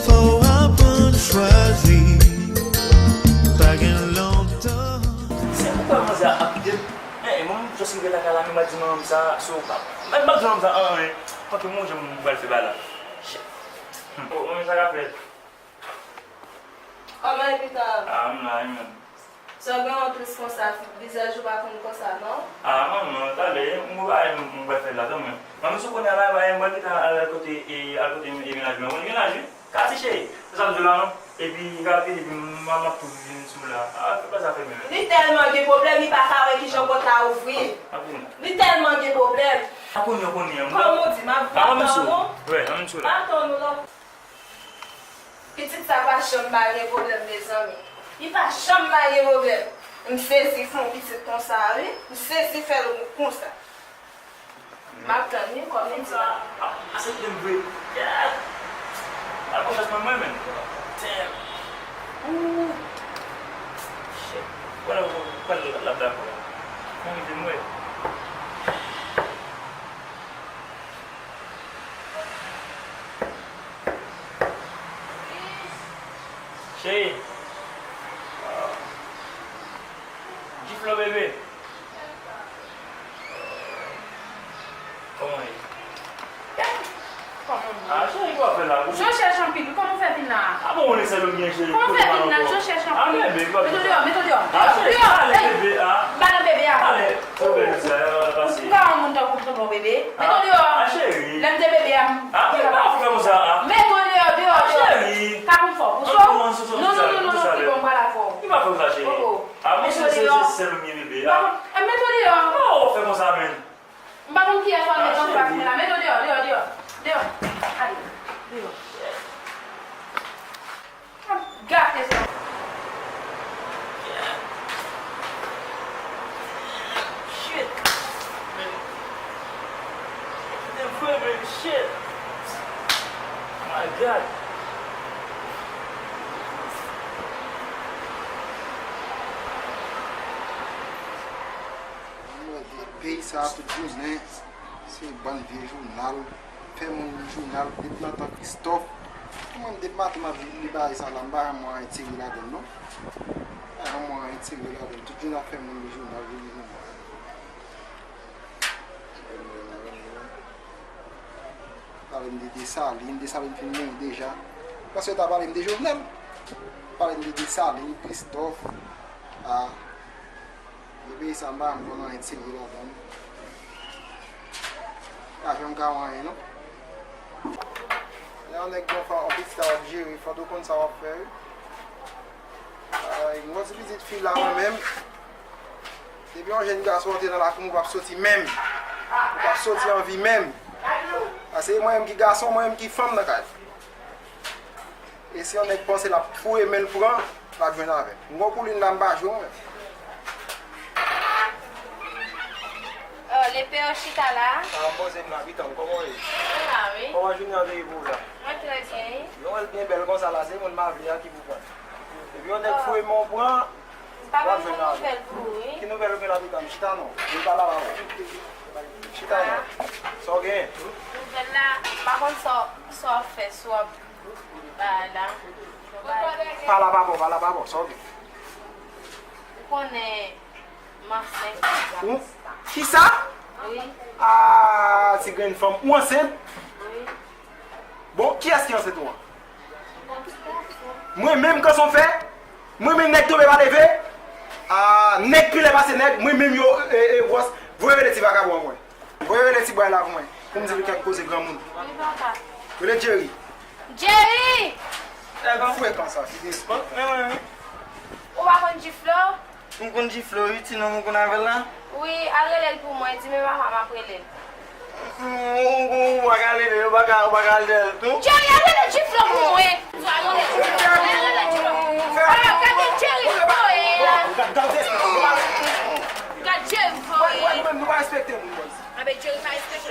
fò w aprann chwazi. Pa gen lontan. Se pou kòmanse ap kite m. Men, mwen, m just rive lakay la, men m pa di manman m sa, so, m pa, m pa di manman m sa, an, an, an. Fòk yo wè jan m pral fè bagay la. Shit. Hmm. Oh, manmi, sa ka fèt? Kòman e pita? Ah, m la, wi, menm. Sa w gen yon tris konsa, vizaj ou pa konn konsa, non? Ah, manman, talè, m gon bagay m, m pral fè la, kanmenm. Manmi, si w konnen a la, bagay m pral kite al, al kote, e, al kote e mennaj mwen. Ou konnen mennaj, wi? Kati cheri, se sa m di w la, non? Epi, rapid, epi, m, m ap tou vin sou la. Ah, fè pa sa fè menm. Li tèlman gen pwoblèm, li pa ka wè kijan pòt la ouvri. Li tèlman gen pwoblèm. Kòman w di, m ap atann ou, non? Atann ou, non? Pitit sa pa janm pa gen pwoblèm, mezanmi. Li pa janm pa gen pwoblèm. M sezi fè yon pitit konsa, wi. M sezi fè l konsa. M ap tann, wi, kòm ou di la. Aksepte m vre. Yeah. Al pran chans mwen, mwen menm. Damn. Ooh. Shit. Wè la, wè la, l ap dakò la. Mwen rive m wè. Cheri. Gifle bebe. Kòman ye? Ah, cheri, ki w ap fè la? Jò chèch anpil, wi. Kòman w fè vin la? Ah bon, ou konnen sèl ou m gen, cheri. Kòman w fè vin la? Jò chèch anpil. Ah, bebe, ki w ap fè la? Mete w deyò, mete w deyò. Deyò, deyò. Ey! M pa nan bebe a. Ale, fè bèl sa, yo, pase. Ou pa yon moun tankou m, tonton bebe. Mete w deyò. Ah, cheri. Lè m te bebe a, m... Ah, men pa fè konsa, ah. Mete w deyò, deyò, deyò. Cheri. Ka pou m fè w. Ou sou? Non, non, non, non, non, ki bon, m pral avè w. Ki pa fè konsa, cheri? Oh, oh. Ah, mwen se, se, se sèl ou m gen, bebe, ah. Mete w deyò. Oh, fè konsa, men. M pa konn kiyès w ap met anfas mwen la. Mete w deyò, deyò, deyò. Deyò. Ale. Deyò. Gate sa. Shit. Kite m fè, men, shit. My God. Mwen mande peyi sa a tout jounen. Se bann vye jounal. Fè moun li jounal depi nan tan Kristòf. Kòman m te maten m ap li bagay sa la, m pa janm wè anyen serye ladan l non. M pa janm wè anyen serye ladan l. Tout jounen ap fè moun li jounal, li li jounal. Pale m de Desalin, Desalin fin mouri deja. Paske yo ta pale m de Jovenel. Pale m de Desalin, Kristòf. Ah. Depi sa m pa janm konn anyen serye ladan l. Pa janm ka wè anyen non. Lè yon nèg gen yon fanm, yon pitit a w ap jere, fòk ou konn sa w ap fè wi. Ay, m wè ti pitit fi la mwen menm. Depi yon jèn gason antre nan lakou m, ou p ap soti menm. Ou p ap soti an vi menm. Paske mwen menm ki gason, mwen menm ki fanm nan kay. E si yon nèg panse l ap fouye men l pran, l ap jwenn avè m. M gon koulin la, m pa jwe mwen. Oh, Lepè, w chita la? Ah, m poze m la, pitanm, kòman w ye? Mwen la, wi. Kòman jounen an te ye pou ou la? Mwen trè byen, wi. Nou wè l byen bèl konsa la, se moun m avle a ki pou pran. Epi yon nèg fouye men w pran, w ap jwenn avè m. Ki nouvèl ou gen la, pitanm? Chita non, nou pale avè w. Chita non. Sa w genyen? Nouvèl la, m pa konn sa w, sa w ap fè, si w ap Ba la. Pa la pa bon, pa la pa bon, sa w gen? Ou konnen m ansent deja. Ou? Kisa? Wi. Ah, ti grenn fanm. Ou ansent? Wi. Bon, kiyès ki ansent ou an? Yon ti gason. Mwen menm kanson fè? Mwen menm nèg tonbe pa leve? Ah, nèg pi lè pase nèg, mwen menm yo, e, e, gwòs. Voye rele ti vakabon an mwen. Voye rele ti bway la pou mwen. Pou m di li kèk koze granmoun. Wi, papa. Rele Jerry. Jerry! Nèg an frekan sa, ki gen. Bon, men mwen, wi. Ou pa konn Giflo? M konn Giflo, wi, ti nonm ou konn avè l la? Wi, al rele l pou mwen, di men papa m ap rele l. Ou, ou, ou pa ka rele l, ou pa ka, ou pa ka rele l tou? Jerry, al rele Giflo pou mwen! Jerry, al rele Giflo pou mwen! Ah, gade Jerry voye a! Gad Jerry voye! Wè, wè, nou menm, nou pa respekte moun, boys. Anben, Jerry pa respekte.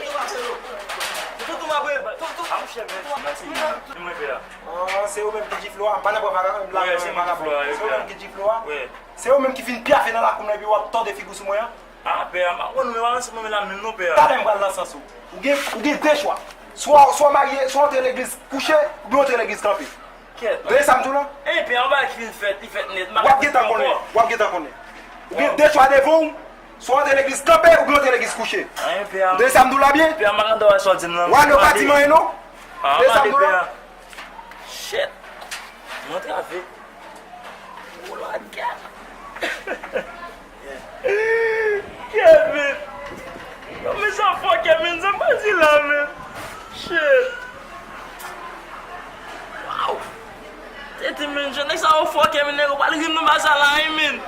Toutou m ap rele, toutou. Ah, monchè, men, mèsi. Ki mwen fè a? Ah, se ou menm ki Giflo a? Pa nan pran vagabon la. Wi, se mwen Giflo a, wi. Se ou menm ki Giflo a? Wi. Se ou menm ki vin pyafe nan lakou m nan epi w ap tòde figi w sou mwen an? Ah, pè a, m pa konn, mwen pa nan sans mwen la menm non, pè a. Talè m pral nan sans ou. Ou gen, ou gen de chwa. Swa, swa w marye, swa w antre legliz kouche, oubyen w antre legliz kanpe. Kèt. Tande sa m di w la? Enben, yon bagay ki vin fèt, li fèt nèt. W ap gentan konnen, w ap gentan konnen. Ou gen de chwa devan w, swa w antre legliz kanpe oubyen w antre legliz kouche. Tande sa m di w la byen? Pè a, m pa konn sa w di m nan. W ale, w pa di m anyen non. Tande sa m di w la? Shit. M antre avèk. Ou la gèt. Kevin! Yo, men sa fòkè, men sa m pa di la, men. Shit! Wow! Tete, men, jan nèg sa yo fòkè, men nèg yo pral ri m nan ba sa la, wi, men.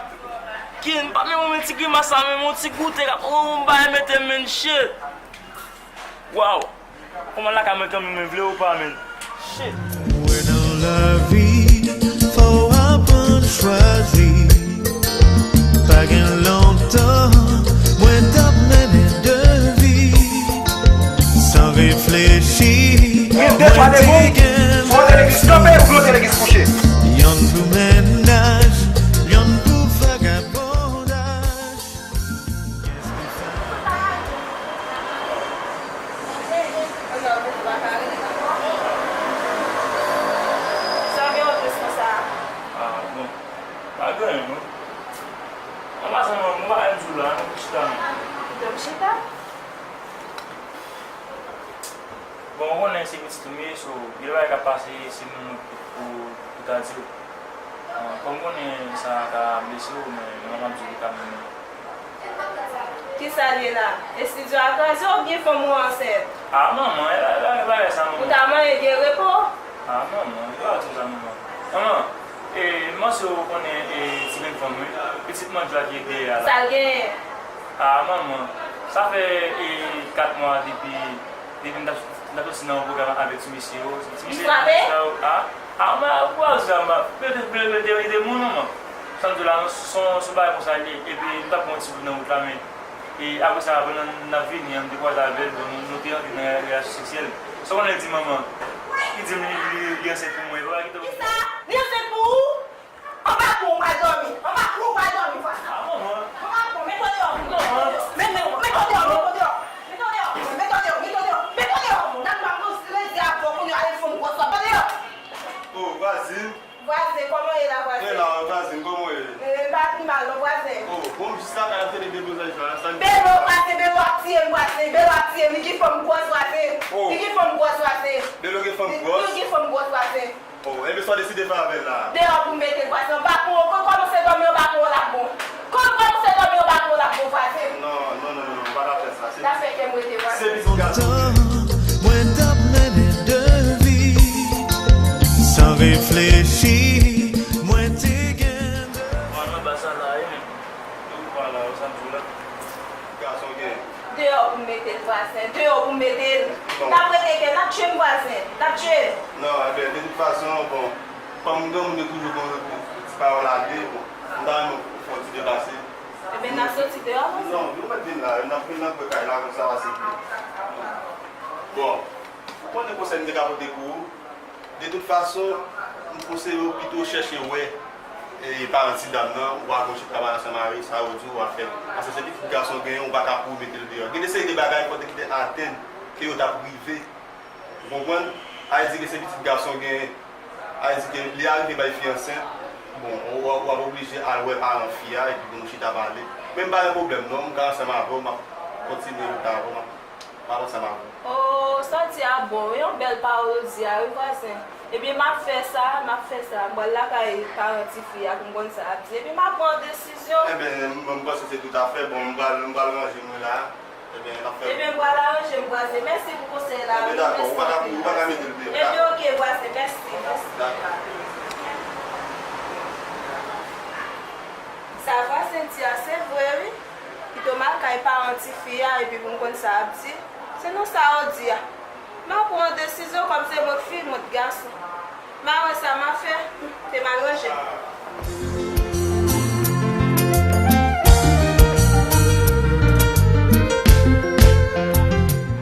Kin, pa men mwen, men ti grimas sa, men, yon ti goute, ka, yon, yon bagay mete, men, shit! Wow! Kòman lakay mwen kanmenm, mwen vle ou pa, men. Shit. Mwen nan lavi, fò w aprann chwazi. Pa gen lontan, mwen t ap mennen de vi. San reflechi, mwen te gen yon pou mennaj, yon pou vagabondaj. Sa gen yon plis konsa? Ah, bon. Pa gen anyen, non. An pasan, non, mwen pa menm sou la, non, pou chita, non. Kite m chita? Bon, ou konnen se pitit ou m ye, so, gen bagay k ap pase, se mwen pou, pou, pou ta di w. Ah, kòm m konnen sa ka blese w, men mwen pa p ap di w li ka mennen. Kisa l ye la? Estidyo a kraze oubyen fanm ou ansent? Ah, manman, e pa, e pa, e pa sa, manman. Ou ta manyen gen repo? Ah, manman, e pa di sa, manman. Manman, e, m panse w konnen, e, ti grenn fanm, wi. Pitit mandjwa ki dèyè a la. Sa l genyen? Ah, manman, sa fè, e, kat mwa depi, depi m t ap, m t ap soti nan yon pwogram avèk ti mesye yo. Ti mesye sa yo, ah, ah, m pa, ou pa wè sa, m pa, mete, mete, mete, mete moun, manman. Sa m di w la, non, se yon, se yon bagay konsa l ye. Epi, m t ap pran yon ti bout nan wout la, men, e, apre sa, pandan n ap vini an, m te kwaze avè l, bon, nou, nou te rantre nan relasyon seksyèl. Sa w konnen l di manman? Li di m li, li, li ansent pou mwen, e pa kite m. Kisa? Li ansent pou ou? Anba kou w pral dòmi. Anba kou w pral dòmi fwa sa. Ah, manman. Anba kou, mete w deyò. Manman. Men, men, mete w deyò, mete w deyò. Mete w deyò, mete w deyò, mete w deyò. Mete w deyò. Gad manman, rezi avè w kounye a, al fè yon gwòs wòb. Mete w deyò. Vwazen, kòman ye la, vwazen? Mwen la, vwazen, kòman w ye? Eh, m pa pi mal non, vwazen. Oh, bon, m jis la kay ap tande Belo sa, sa, sa. Belo, vwazen, Belo ap tiye m, vwazen. Belo ap tiye m, li gen fòm gwòs, vwazen. Oh. Li gen fòm gwòs, vwazen. Belo gen fòm gwòs? Li gen fòm gwòs, vwazen. Oh, enben sa w deside fè avè l la? Deyò pou m mete l, vwazen. Anba pon, kon kòmanse dòmi anba pon l ap bon. Kon kòmanse dòmi anba pon l ap bon, vwazen. Non, non, non, non, non, m pa ka fè sa. Se, se pitit gason. Mwen t ap mennen de vi san reflechi, mwen te gen de. Mwen anba sa la, wi, men. Ou pa la, ou sa m di w la. Gason gen. Deyò pou m mete l, vwazen. Deyò pou m mete l. N ap rete kè, n ap tchwe m, vwazen. N ap tchwe m. Non, enben, de tout fason, bon, kòm granmoun yo toujou gon ti pawòl a de, bon, m ta renmen w fè yon ti deplase. Enben, n ap soti deyò, vwazen. Non, nou mèt vin la, n ap vin nan kwen kay la, konsa pase pi. Bon, ou konnen konsèy m te ka pote pou ou. De tout fason, m konseye w pito chèche wè, e, paran ti dam nan, ou pa konn chita pale ansanm avè l, sa yo di w, w a fè. Paske se pitit gason w genyen, ou pa ka kouri mete l deyò. Gen de seri de bagay fò w te kite atann ke yo t ap rive. Ou konprann? Sa vle di ke se pitit gason w genyen. Sa vle di ke lè arive bay fi ansent, bon, ou, ou, w ap oblije al wè paran fi a, epi pou nou chita pale. Men m pa gen pwoblèm non, m ka ansanm avè w, m ap kontinye lòt avè w, m ap M ap ansanm avè w. Oh, sa w di a bon, wi, yon bèl pawòl ou di a, wi, vwazen. Ebyen, m ap fè sa, m ap fè sa. M pral lakay paran tifi a pou m konn sa y ap di. Epi m ap pran yon desizyon. Enben, m, m panse se toutafè bon. M pral, m pral ranje mwen la. Ebyen, n ap fè. Ebyen, m pral aranje m, vwazen. Mèsi pou konsèy la, wi. Enben, dakò, ou pa ka, ou pa ka mete l deyò. Ebyen, oke, vwazen. Mèsi, mèsi. Dakò. Sa vwazen di a, se vre, wi. Pito m al kay paran tifi a epi pou m konn sa y ap di. Se nan sa w di a. M a pran yon desizyon kòm se mwen k fi, mwen k gason. M a wè sa m a fè. Te mal ranje.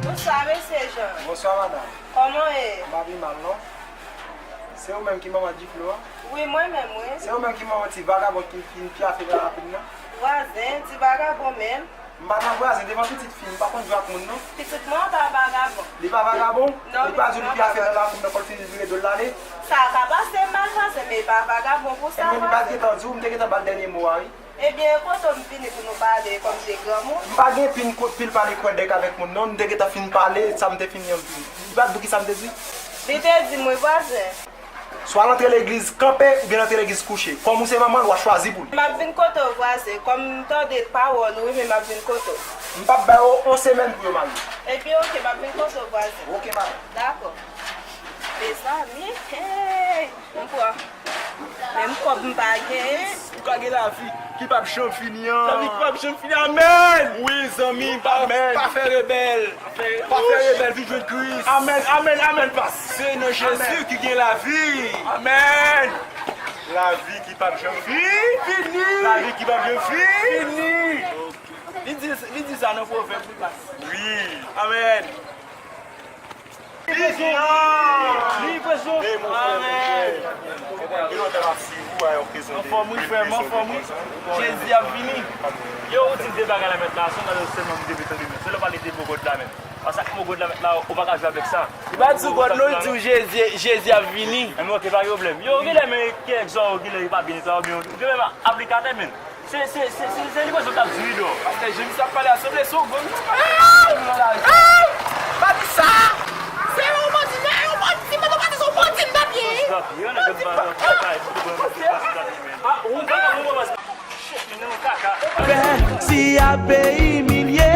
Bonswa, mesye Jan. Bonswa, madanm. Kòman w ye? M pa pi mal, non. Se ou menm ki manman Diflo a? Wi, mwen menm, wi. Se ou menm ki manman ti vagabon ki fin pyafe nan lapin nan? Vwazen, ti vagabon menm. M pa nan vwazen, devan pitit fi m, m pa konn jwe ak moun, non. Pitit mwen an pa vagabon. Li pa vagabon? Non, pitit mwen an pa vagabon. Li pa di w li pyafe nan lapin nan, kò l fin vire do l l ale? Sa ka pase m mal pase, men li pa vagabon pou sa, vwazen. Ebyen, li pa t gentan di w, m te gentan ba l dènye mo a, wi. Ebyen, kote w m vini pou nou pale kòm de granmoun? M pa gen pil ko-, pil pale kwèdèk avèk moun, non. M te gentan fin pale, sa m te fin, li pa t di w kisa m te di? Li te di m, wi, vwazen. Swa l antre legliz kanpe, oubyen l antre legliz kouche. Kòm ou se manman l, w a chwazi pou li. M ap vin kote w, vwazen. Kòm m tande pawòl ou, wi, men m ap vin kote w. M p ap ba yo yon semèn pou yo marye. Ebyen, oke, m ap vin kote w, vwazen. Oke, madanm. Dakò. Mezanmi, hey! M pran. Menm kòb m pa genyen. Ou ka gen lavi ki p ap janm fini an. Lavi ki p ap janm fini, amèn! Wi, zanmi, pa, pa fè rebèl. Pa fè rebèl, vin jwenn Kris. Amèn, amèn, amèn, pas. Se nan Jezi ki gen lavi. Amèn. Lavi ki p ap janm fini. Fini. Lavi ki p ap janm fini. Fini. Li di, li di sa nan Pwovèb, wi, pas. Wi. Amèn. Livraison! Livraison! Amèn! Anfòm wi, frè m, anfòm wi. Jezi ap vini. Yo, ou di de bagay la mèt la, se yon bagay sèlman m te vle tande, men se lè w pale de mo God la menm. Paske ak mo God la mèt la, ou pa ka jwe avèk sa. Li pa di w God non, li di w Jezi, Jezi ap vini. Enben, oke, pa gen pwoblèm. Yo, genlè men kèk zò, genlè yo pa byen netwaye, oubyen yo menm aplikatè, men. Se, se, se, se, se livraison k ap di wi, dò. Pastè James ap pale a sanble se yon gang. Ay! Ay! Pa di sa! Se yon bandi, se yon bandi, si mwen pa di se yon bandi m t ap ye. Bandi pa, ah! Si a peyi milye,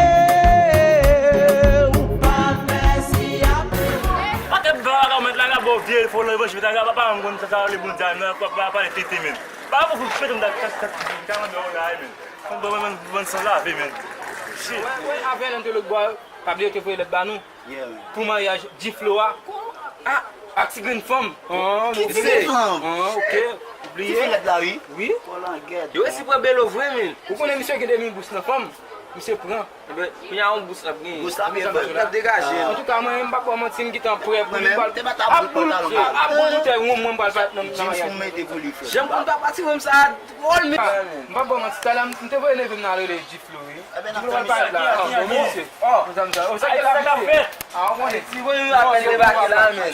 ou pa fè si a peyi. Pa te ba la mèt la, la bon vye fo levanjil ta pa pa konn sa sa le Bondye nan pa pale tete men. Pa pou pete m ta ta ta ta la men. Bon, bon, bon, bon, san lave, men. Shit. Wè, wè, avè nan te lòt bò, pa bliye yo te voye lèt ba nou. Yeah, man. Pou maryaj Diflo a. A, ak ti grenn fanm. Ki ti grenn fanm? Ah, ok. Ou bliye? Ti fè lèt la, wi. Wi. Yo resi pran Belo vre, men. Ou konnen misye gen de mil bous nan fanm. Misye pran. Ebyen, kounye a yon bous l ap genyen. Bous la byen fèt, l ap degaje. Antouka, mwen menm, m p ap ba w manti, m gentan prè pou li. Mwen menm, te bat ap bout pantalon pa. Ap bout boutèy wonm mwen m pral bat nan maryaj. Jeans pou m mete pou li, frè. Janm pou m t ap pati, mwen m sa dwòl, men. M p ap ba w manti, talè m te voye neve m nan rele Diflo, wi. Diflo pral parèt la. Bon, misye. Oh, sa k ap fèt? A, w konnen. Ti voye nou apèn debake la, men.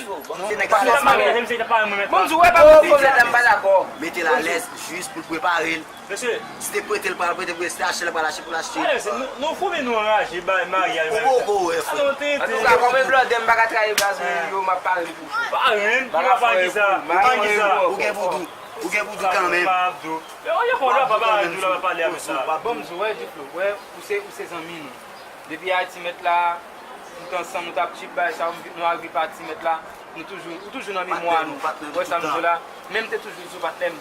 Se nèg sa. Bon, m di, wè, pa konn sa m pa dakò. Mete l alèz, jis pou l prepare l. Mesye. Si te prete l, pral prete, pou l achte, l pral achte, pou l achte. Mesye, nou, nou foumen nou anraje, bay maryaj. Ou poko wè, frè. Antouka, kòm e blòdè, m pa ka trayi baz mwen, yo, m ap pale pou ou. Pale, m pa pale ki sa. Pale ki sa. Ou gen voudou. Ou gen voudou kanmenm. Yo, yo, fò lè pa pale, lè pa pale avè sa. Bon, m di, wè, Diflo, wè, ou se, ou se zanmi nou. Depi Ayiti mèt la, nou t ansanm, nou t ap tchip bagay sa, nou arive pati mèt la, nou toujou, ou toujou nan memwa nou. Ou wè sa m di w la? Men m te toujou di w patnè m,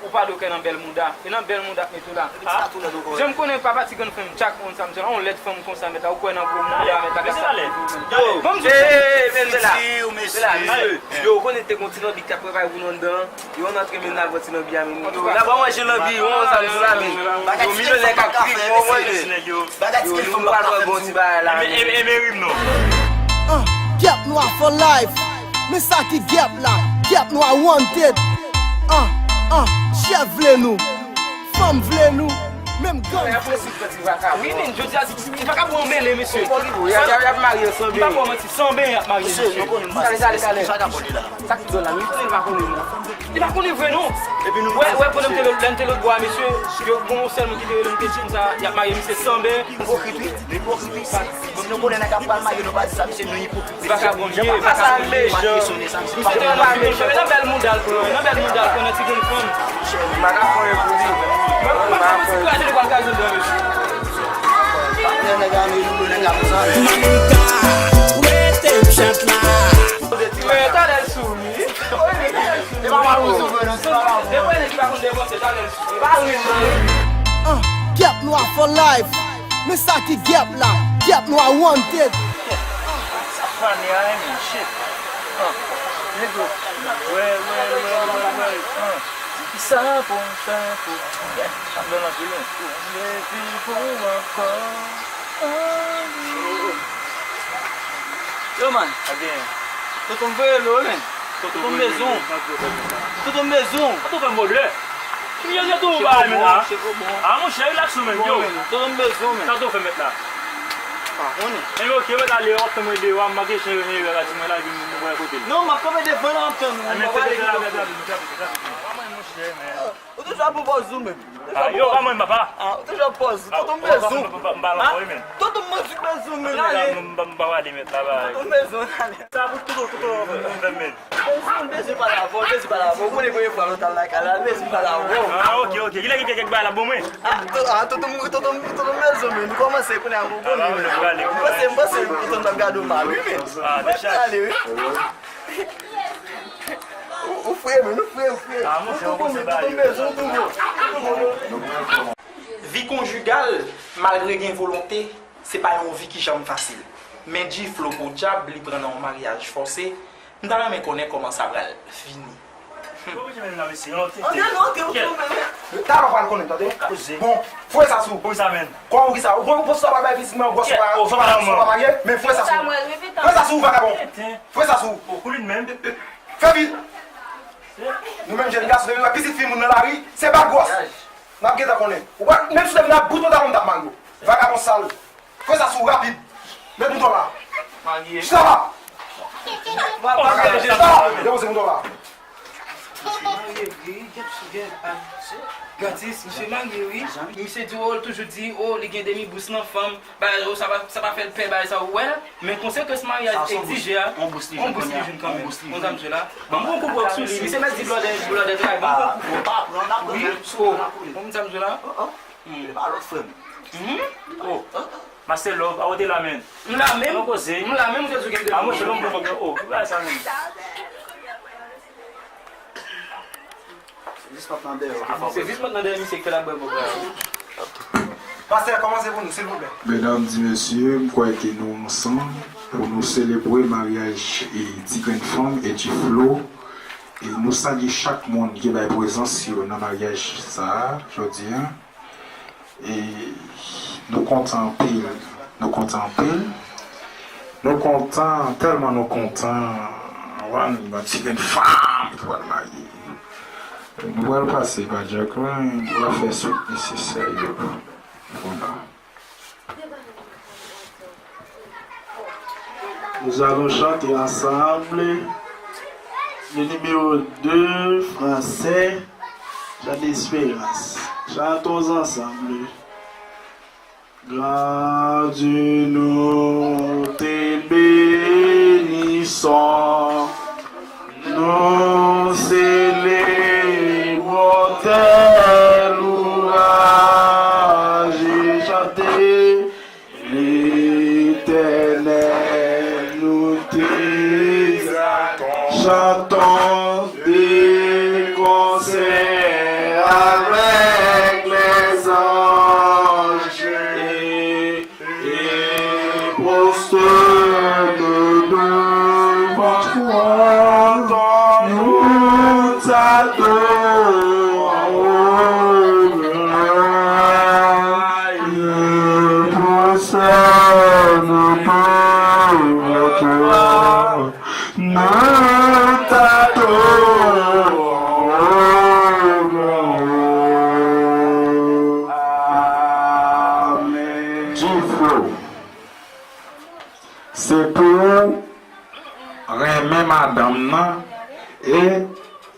ou pa dwe kwè nan bèl mouda. E nan bèl mouda k mete w la. Jan m konnen papa ti grann frè m, Tchak, ou konn sa m di w la, yon lèd fanm konsa mèt la, ou kwè nan gwo mouda mèt la, gad sa. Yo, bon, m di w, mesye, mesye. Yo, ou konnen te gon ti lanbi k t ap prepare pou nou anndan. Yo, n antre men n al pran ti lanbi a, men. Yo, n ap manje lanbi, yo, sa m di la, men. Yo, milyonè k ap kriye, yo, manje. Yo, nou pral pran bon ti bagay la, men. E, e, e, men rim non. Ah, Gèp Nwa for life. Men sa ki Gèp la. Gèp Nwa wanted. Ah, ah, chèf vle nou. Fanm vle nou. Menm gang vle nou. Wi, men, jodi a, ti, ti, ti vakabon an mele, mesye. Y ap, y ap, y ap marye ansanm. M pa ba w manti, sanben y ap marye, mesye. Kale, kale, kale. Sa k pi dwòl la, men, konnen l pa konnen non. Li pa konnen vre non. Epi nou wè, wè, pandan m te lè, lè m te lòtbò a, mesye, yo gon yon sèl moun ki te rele m, te di m sa, y ap marye misye sanben. Ipokrit, wi. Ipokrit, wi. Si nou konnen nèg ap pral marye, nou pa di sa, mesye, nou ipokrit. Vakabon, ye, vakabon, ye. Misye te nan bèl mouda l pran, nan bèl mouda l pran, nan ti grenn fanm. M pa ka fè anyen pou li. Mwen, mwen, mwen, ti kraze li pral kraze l dan, mesye. Patnè nèg a, nou, nou, nèg a, nou, sa. Manka, rete m chat la. Mwen, talè l sou li. E pa mal ou sou vre non, se pa mal. Depi nèg ki pa konn depanse, talè l sou li. E pa ren non. Ah, Gèp Nwa for life. Men sa ki Gèp la. Gèp Nwa wanted. Sa fane a, men, shit. Ah, nèg yo. Wè, wè, wè, wè, wè. Ah. Kisa pou m fè pou m gen? Sa bèl anpil, wi. Pou m reviv ou ankò. Yo, man. Tonton m voye lo, men. Tonton m bezwen. Tonton m bezwen. Tonton fè m vòlè. Ki milyonè tonton ba men la? A, monchè, relax ou, men, yo. Tonton m bezwen, men. Sa tonton fè mèt la? Pa konnen. Enben, oke, mèt ale, w ap tann mwen deyò a, m manke chen, chen, chen, la, di mwen la, vin, mwen kote l. Non, m ap kanpe devan l, m ap tann ou. Mwen pa pale ki tonton. Ou toujou ap pran pòz ou menm. A, yo, pa mwen, papa. A, ou toujou ap pòz ou. Tonton m bezwen w. M pa la fò, men. Tonton m bezwen w, men. M pa pale, men, travay. Tonton m bezwen w, ale. Sa pou tonton, tonton, tonton, men. Bezwen, bezwen pale avè w, bezwen pale avè w. Ou konnen premye fwa nou t al lakay la, bezwen pale avè w. A, oke, oke. Kilè ki gen kèk bagay la bon mwen? A, to-, a, tonton m, tonton m, tonton m bezwen w, men. Nou kòmanse kounye a, ou konnen, men. M panse, m panse tonton m t ap gade w mal, wi, men. A, te chaje. Ale, wi. Ou, ou fre, men, ou fre, ou fre. A, monchè, ou konn se bagay yo. Vi konjigal, malgre gen volonte, se pa yon vi ki janm fasil. Men G-Flow podyab, li pran nan yon maryaj fòse. M ta renmen konnen kòman sa pral fini. Antre, non, antre, antre, antre. Talè w pral konnen, tande? Bon, foure sa sou ou. Kòman ou ki sa? Ou konn ou panse sa pral bay fizikman gwòs ou pa, ou pa marye, men foure sa sou ou. Foure sa sou ou, vakabon. Foure sa sou ou. Fè vit. Nou menm jèn gason, depi nou wè pitit fi moun nan lari, se bat gwòs. N ap gentan konnen. Ou pa, menm si w te vin ak bout pantalon, m t ap mare w. Vakabon sal. Fè sa sou rapid. Met mouton la. Chita la. Chita la. Depoze mouton la. Misye marye, wi, gèp sou gèp. Gratis, misye marye, wi. Misye di, o, l toujou di, o, li gen demi bous nan fanm. Bagay, o, sa pa, sa pa fè l pè, bagay sa, ou wè l. Men konsekans maryaj egzije a, on bous li jwenn kanmenm. On bous li jwenn. Konn sa m di w la. Ban m pran yon kout wòk sou li. Misye mèt di blòdè, blòdè travay. Ban m pran yon kout wòk. Wi, o, konn sa m di w la. Hmm. E pa lòt frè m. Hmm? Oh. Master Love, a w te la, men. M la menm. Mwen koze. M la menm, ou te di w gen de. A, monchè, lòm bon, o, ou wè sa menm. Se jis mwen nan dèyè, ok? Se jis mwen nan dèyè misye ki fè l ap bwè bòb la. Pastè, kòmanse pou nou, silvouplè. Medam, di mesye, m kwè ke nou ansanm pou nou selebre maryaj e ti grenn fanm e G-Flow. E nou salye chak moun ki bay prezans yo nan maryaj sa a, jodi a. E nou kontan anpil. Nou kontan anpil. Nou kontan, tèlman nou kontan. Wan, yon ti grenn fanm ki pral marye. Nou pral pase pa Jacqueline, nou pral fè swit nesesè yo pou nou. Nous allons chanter ensemble le numéro deux français, Chant d'espérance. Chantons ensemble. Grand Dieu, nous te bénissons, nous célébrons tes louanges et chanter L'Éternel, nous t'exaltons, chantons de concert avec les anges et, et prosternons devant toi, nous t'adorons. Nous prosternons devant toi, nous t'adorons. Amen. Diflo. Se pou ou renmen madanm nan e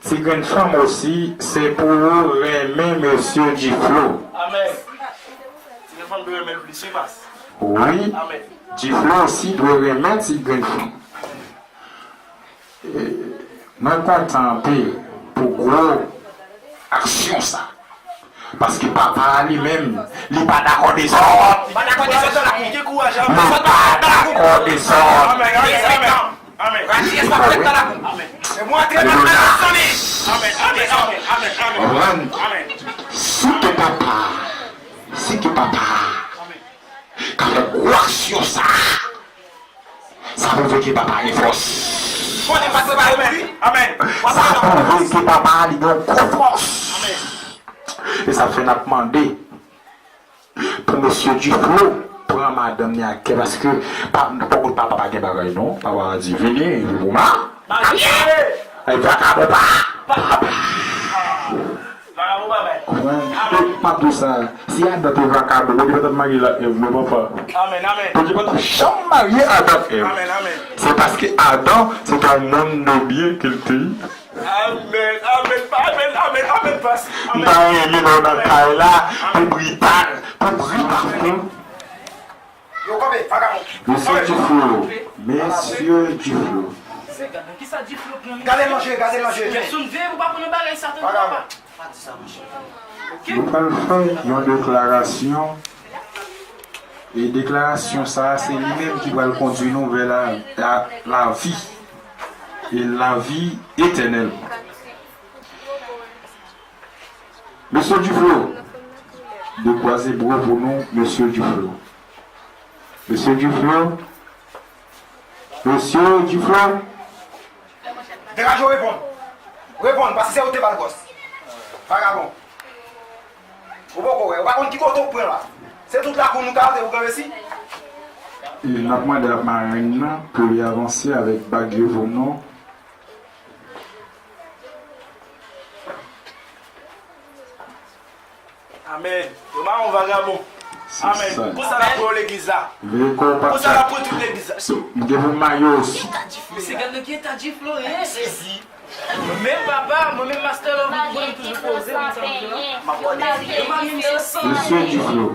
ti grenn fanm osi, se pou ou renmen mesye Diflo. Amen. Ti grenn fanm dwe renmen l plis, wi, pas. Wi. Amen. Diflo osi dwe renmen ti grenn fanm. E, mwen kontan anpil pou gwo aksyon sa. Paske papa a li menm, li pa dakò dezòd. Li pa dakò dezòd nan lakou. Li pa dakò dezòd. Amen, amen, amen. Amen. Li fè wi. Alelouya. Amen, amen, amen, amen, amen. Konprann? Amen. Si ke papa, si ke papa ka fè gwo aksyon sa, sa pwouve ke papa gen fòs. Amen. Amen. Sa pwouve ke papa li gen gwo fòs. Amen. E sa fè n ap mande pou mesye Diflo pran madanm ni ak kè, paske pa, poko papa pa gen bagay non. Papa a di, vini, ou ma. Marye! Ay, vakabon pa. Papa. Konprann? E, m ap di w sa, si Adan te vakabon, Bondye pa t ap marye l ak Èv non, papa. Amen, amen. Bondye pa t ap janm marye Adan ak Èv. Amen, amen. Se paske Adan se t yon nonm de byen ke l te ye. Amen, amen, amen, amen, amen, pas. M ta renmen lè w nan kay la, pou brital, pou brital. Yo kanpe, vakabon. Mesye Diflo, mesye Diflo. Gade manje, gade manje. Jackson, veye pou pa pran nan bagay sa, tande papa. Nou pral fè yon deklarasyon. E deklarasyon sa a, se li menm ki pral kondui nou vè la, la, lavi. E lavi etènèl. Mesye Diflo, dekwaze bra pou nou, mesye Diflo. Mesye Diflo. Mesye Diflo. Degaje w, reponn. Reponn, paske se ou te ba l gòs. Vagabon. Ou poko wè, ou pa konn ki kote ou pran la. Se tout lakou nou ka antre pou kanpe si. E n ap mande ak marenn nan pou li avanse avèk bag yo pou nou. Amen. Yo ba yon vagabon. Amen. Pou sa l ap pran legliz la. Pou sa l ap pran tout legliz la. M gen pou mayo osi. Mesye, gad nan ki eta Diflo ye. Sezi. Mwen menm papa, mwen menm Master Love, mwen toujou poze, mwen sa mwen la. M ap kòde. Yo pa menm sou san. Mesye Diflo.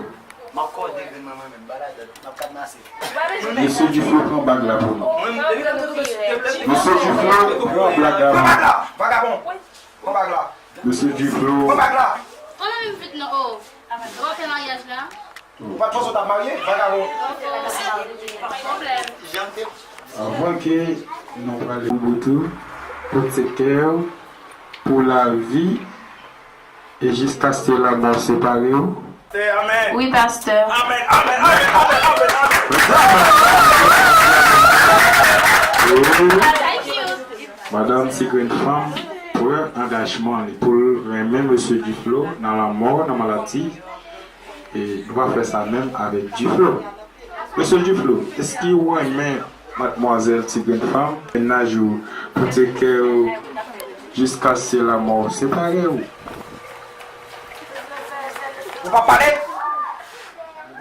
M ap kòde grenn mwen, mwen menm, ba ladan, m ap kadnase. Mesye Diflo pran bag la pou nou. Mwen, depi lè m te twouve, depi lè m te Mesye Diflo pran bag la pou nou. Pran bag la, vagabon. Pran bag la. Mesye Diflo. Pran bag la. Pran nan menm vit non, oh. Ou pa fè maryaj la? Ou pa t panse w t ap marye, vagabon? Anvan ke nou prale bout ou, pote kè w pou lavi e jiskaske lanmò separe w. Wi, pastè. Amen, amen, amen, amen, amen, amen. Madanm Ti Grenn Fanm pran angajman li pou l renmen mesye Diflo nan lanmò, nan maladi. E nou va fè sa menm avèk Diflo. Mesye Diflo, èske w renmen madmwazèl Ti Grenn Fanm, mennaj ou, pote kè w jiskaske lanmò separe w? Ou p ap pale?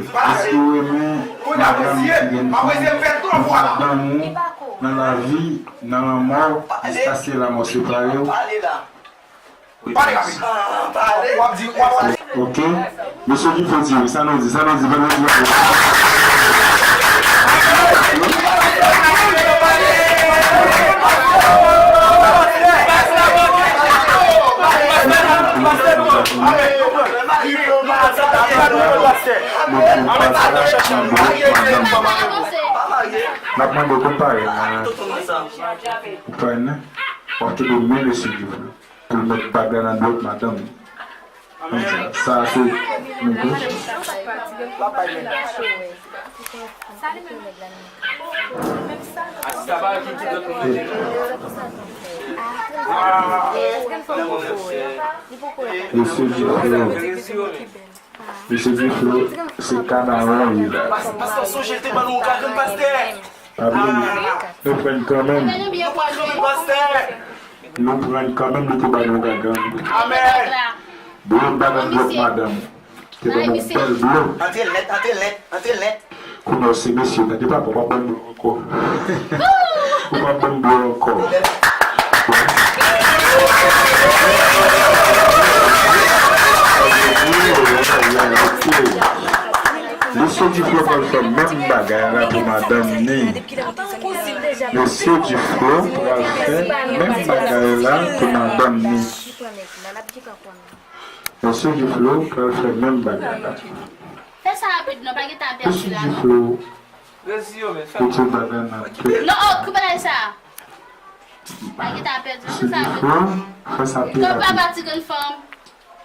Èske w renmen madanm ki gen fanm, madanm ou, nan lavi, nan lanmò, jiskaske lanmò separe w? Pale, Gaby. Pale. W ap di, w ap pale. Ok. Mesye Duflo di wi. Sa nou di, sa nou di, sa nou di. N ap mande w konn parèy la. Ou konprann? W ap kenbe men mesye Duflo. Pou l mèt bag la nan dwèt madanm li. Sa se nou tou. Mesye Duflo. Mesye Duflo, se kanaran w ye la. Pastè, sonje l te ban nou yon gagann, pastè. Pa bliye, nou pran kanmenm. Nou pran kanmenm, li te ba nou gagann. Amèn. Blo m pa nan dwèt madanm. Te ban m yon bèl blo. Antre l nèt, antre l nèt, antre l nèt. Kounye a se mesye, tande papa, w pa ban m blo ankò. Ou pa ban m blo ankò. Mesye Duflo pral fè menm bagay la pou madanm ni. Mesye Duflo pral fè menm bagay la pou madanm ni. Mesye Duflo pral fè menm bagay la. Fè sa rapid non, pa gen tan pèdi la non. Mesye Duflo mete bagay nan tèt. Non, oh, koupe bagay sa. Pa gen tan pèdi, fè sa rapid. Mesye Duflo, fè sa pi rapid. Kot papa ti grenn fanm?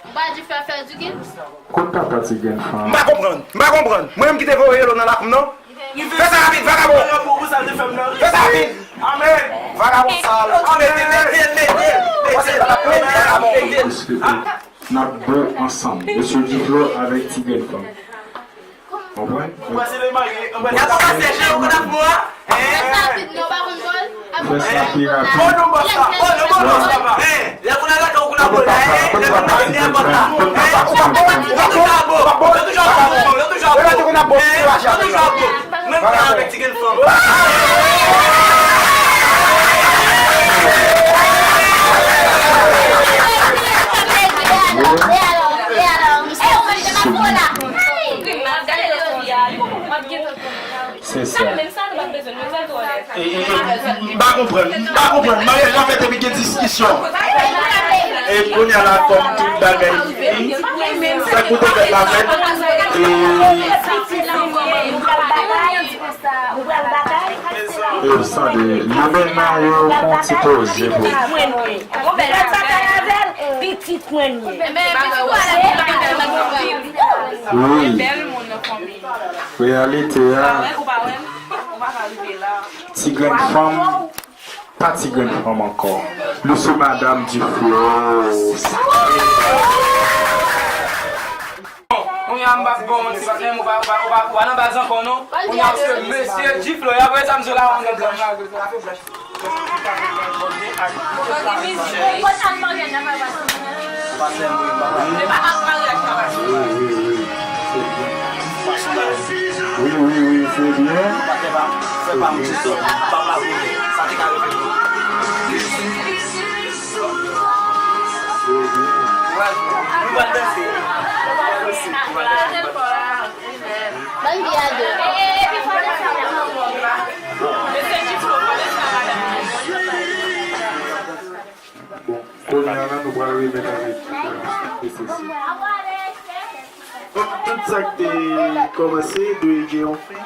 Ou pa di fè, fè di grenn? Kot papa ti grenn fanm? M pa konprann, m pa konprann. Mwen menm ki te voye l nan lakou m non. Fè sa rapid, vagabon! Fè sa rapid! Amèn! Vagabon sal! Amèn! Mete l, mete l, mete l, mete l, vagabon! Mesye, n ap bon ansanm. Mesye Duflo avèk ti grenn fanm. Konprann? Mwen se le marye, mwen se le marye. Fè sa rapid non, pa konn bòl. Fè sa pi rapid. Kote papa, kote papa ti grenn fanm? Kote papa ti grenn fanm? Se sa. E, e, e, m pa konprann, m pa konprann. Maryaj la fèt epi gen diskisyon. E kounye a la, kòm tout bagay fini, fè koute fèt la fèt. E, e, tande, nou menm nan yo fè yon ti poze pou Pitit mwen li ye. Wi. Reyalite a, ti grenn fanm, pa ti grenn fanm ankò. Nou se Madam Duflo. Kounye a m pa bon, ti patnè m, ou pa, ou pa, ou pa, ou pa nan baz ankò non. Kounye a se mesye Duflo, apre sa m sou la, on gad la. Wi, wi, wi, se byen. Se byen. Bann vi a de. Bon, kounye a la, nou pral remèt avèk P C C. Donk, tout sa k te kòmanse dwe gen yon fen.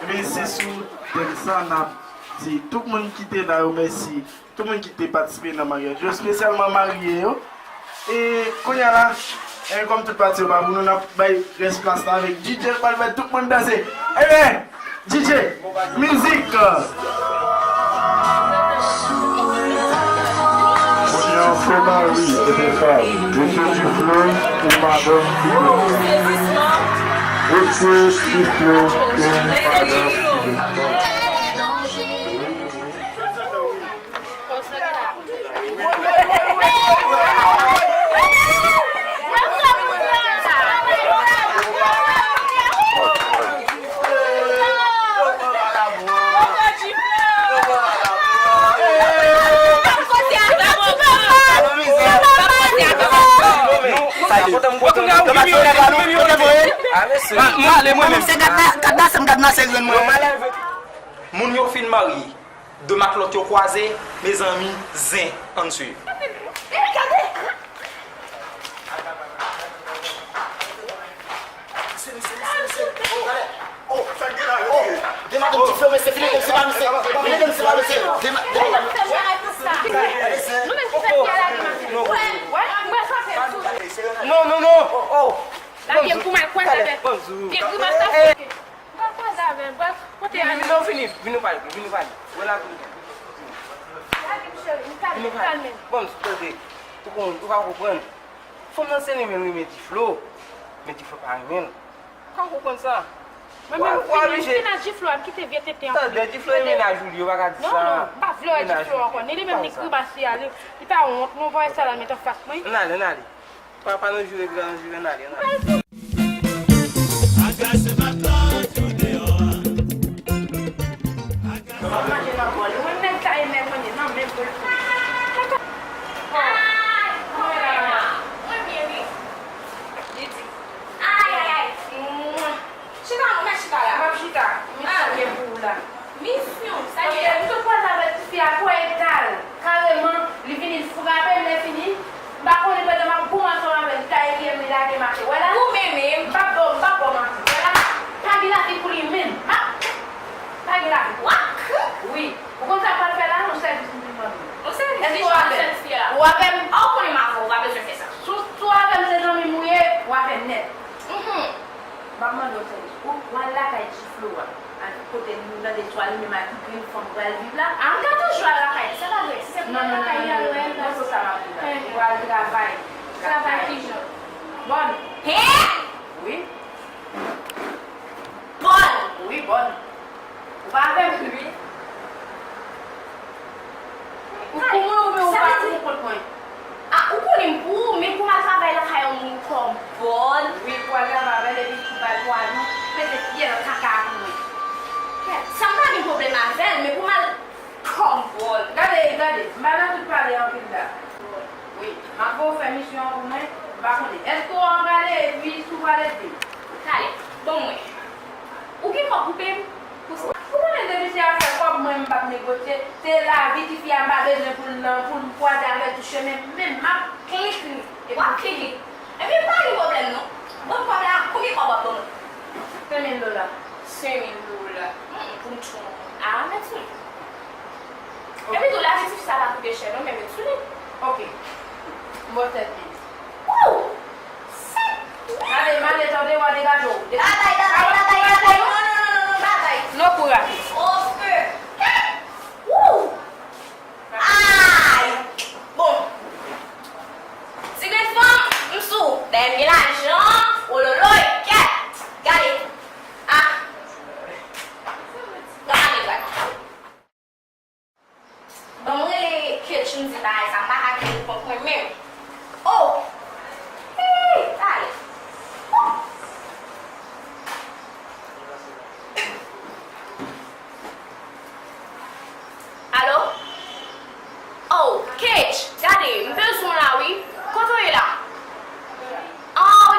Ebyen, se sou tèm sa n ap Di tout moun ki te la yo mèsi. Tout moun ki te patisipe nan maryaj yo, espesyalman marye yo. E kounye a la, e, kòm tout pati yo pa pou nou, n ap bay rès plas la avèk D J k pral fè tout moun danse. Ebyen, D J, mizik! Kounye a, frè Marie epi Fab, mesye Duflo pou madanm Fidel. Mesye Duflo pou madanm Fidel. Mwen menm se gad nan, gad nan sèm, gad nan sèm, grenn mwen. Moun yo fin marye. De matlòt yo kwaze, mezanmi, zen, ann swiv. Oh, de madanm Duflo, mesye, vini, se pa mesye, vini, se pa mesye, de ma-, de madanm. Non, non, non, oh, oh. Lapyè m pou mal kwaze avè. Pye grimas la. Ou pa kwaze avè l, brèf, kote a? Vin, non, vini, vin nou pale, vin nou pale. Wè la pou nou. Lage m, cheri, m kalme, m kalme. Bon, tande, ou konn, ou pa konprann. Fanm nan se li menm renmen Duflo, men Duflo pa renmen l. Ou ka konprann sa? Mwen menm, ou fini, fini ak Duflo, ap kite vye tenten an. Tande, Duflo e mennaj ou li, ou pa ka di sa. Non, non, m pa vle wè Duflo ankò. Ni li menm, ni grimas li a, li, li pa wont, non, voye sa la, l met anfas mwen. Ann ale, ann ale. Pa, pa nan jure, gran jure, n ale, n ale. Agase matlòt yo deyò. Mwen nèg sa e nèg mwen ye nan menm bòl. Mwen byen wi. Li di, ay, ay, ay. Chita non, mèt chita la. M ap chita. Misyon gen pou ou la. Misyon? Sa gen? Paske m sot kwaze avèk tifi a, kwè e ta l. Kareman, li vini, l frape m, lè fini, m pa konnen pandan m ap goumen ansanm avè l, li ta ekiye m, li lage m atè. Wè la? Goumen menm? M p ap ba w, m p ap ba w manti. Wè la? Pa gen lavi pou li menm. M ap, pa gen lavi. Wak? Wi. Ou konn sa m pral fè la? Yon sèvis m vin mande w. Yon sèvis? Èske w avè m? Ou avè m? A, ou konnen m avè w, ou pa bezwen fè sa. Si w, si w avè m, se zanmi m ou ye, w avè m nèt. Mhm. M ap mande w sèvis. Ou, w al lakay Duflo a, al kote nou tande swa li menm ak grenn fanm pral viv la. A, m ka toujou al lakay li, sa pa vre? Si se pou al lakay li, al wè l. Non, non, non, non, non, non, sa m ap di la. Ou pral travay. Travay ki jan? Bòn. Hen? Wi. Bòn? Wi, bòn. Ou pa avè m, wi. Ou pou mwen oubyen ou pa pou kont mwen? A, ou konnen m pou ou, men pou m al travay lakay yon moun kòm bòn. Wi, pou al travay avè l epi pou bay twa jou, pete pyè nan kaka pou mwen. Kèt, sa m pa gen pwoblèm avè l, men pou m al kòm bòn. Gade, gade, m pa nan tout pale anpil la. Wi, m ap ba w fè misyon an pou mwen, m pa konnen. Èske w ap prale, epi si w prale, di m. Talè, ban mwen. Ou gen kòb pou peye m pou sa? Ou konnen depi se afè kòb, mwen m p ap negosye. Se lavi tifi a m pa bezwen pou l nan, pou m kwaze avè l sou chemen, men m ap klik li. W ap klik li? Ebyen pa gen pwoblèm non. Ban m kòb la, konbyen kòb w ap ban mwen? Senk mil dola. Senk mil dola? Hmm, pou m tchon. A, mèt sou li. Epi tou, lavi tifi sa pa koute chè non, men mèt sou li. Ok. M ba w sèt mil. Wouw! Gade, m ale tande, w a degaje w. Babay, babay, babay, babay. Non, non, non, non, non, babay. Non, kouraj. Oke. Wouw! Ay! Bon. Ti grenn fanm, m sou. Dèyè m gen lajan. Ololoy, kèt. Gade. Ah. Gade, gade. Ban m rele Ketch m di bagay sa, m pa ka kite l kont mwen menm. Oh! Hii! Talè. Oh! Alo? Oh, Ketch, gade, m bezwen w la wi. Kote w ye la? Ah, wi,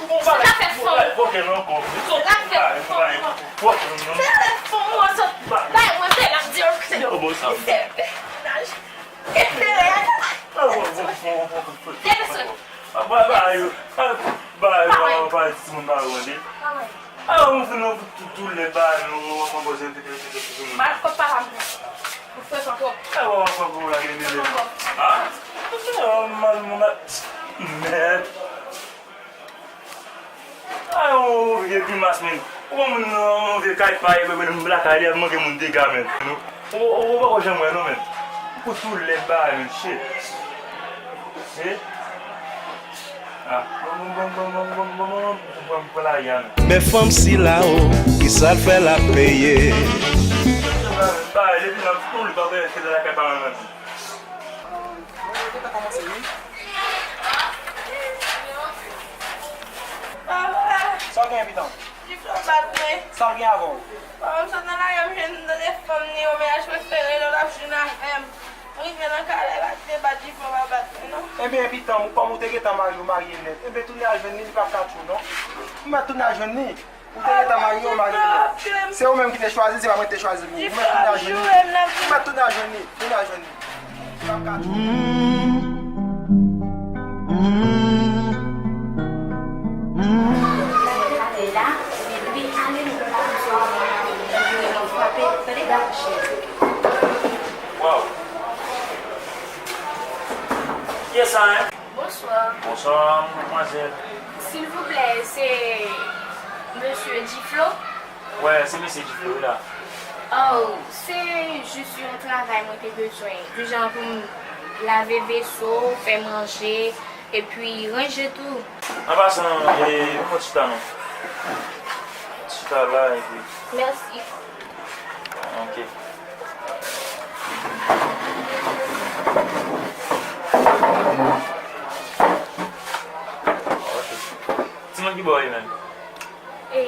Ou bon bagay. Se afè fanm. Ou pa fè non, kò. Se afè fanm. Ou pa fè non. Se afè fanm, ou sot bay mwen, se la di yo. Yo, bon, sa. Se mennaj. Enterè a. Ah, bon, bon, bon, bon, bon, bon. Desann. Ah, ba, ba, yo. Ah, ba, yo, ba, ba, timoun ba, yo, de. Ah, ou fin nan fout tout, tout lè ba, yo, ou konpoze, te, te, te, te, te, te. Ba, kòb papa m. Ou frekan twòp. Ah, ou frekan, ou la, gen de. Ah, mal, mal. Mèd. Ah, yon vye grimas, men. Ou wè moun nan yon vye kay pa, e, e, e, lakay li, ap manke moun dega, men. Ou, ou, ou poko janm wè, non, men. Pou tou lè bagay, men, shit. Shit. Ah, bon, bon, bon, pran lari a, men. Men fanm sila o, kisa l fè l ap peye? Bagay, depi nan tout moun, li pa fè, se lakay pa nan. Mwen gentan kòmanse, wi. Papa, sa w gen, pitan? Jifle w bat mwen. Sa l gen avè w? Papa, m sot nan lari a, m jwenn tande fanm ni yo, mennaj prefere l, l ap jwenn avè m. M rive nan kay la, l pa t vle bat, jifle w pa bat mwen, non. Ebyen, pitan, ou kòm ou te gentan marye, ou marye nèt. Ebyen, tounen al jwenn li, li p ap ka tchou, non. M pa tounen al jwenn li. Ou te gentan marye, ou marye nèt. Se ou menm ki te chwazi, se pa mwen ki te chwazi pou ou. Ou mèt tounen al jwenn li. Ou mèt tounen al jwenn li. Tounen al jwenn li. Li p ap ka tchou. Wow. Kiyès sa, hein? Bonswa. Bonswa, madmwazèl. Silvouplè, se mesye Diflo? Wè, se mesye Diflo, wi, la. Oh, se jis yon travay mwen te bezwen. Du jan pou m lave veso, fè manje, epi ranje tou. An pasan, e, ou fè chita non. Chita la, epi. Mèsi. Ok. Ok. Timoun ki bò w ye menm? E,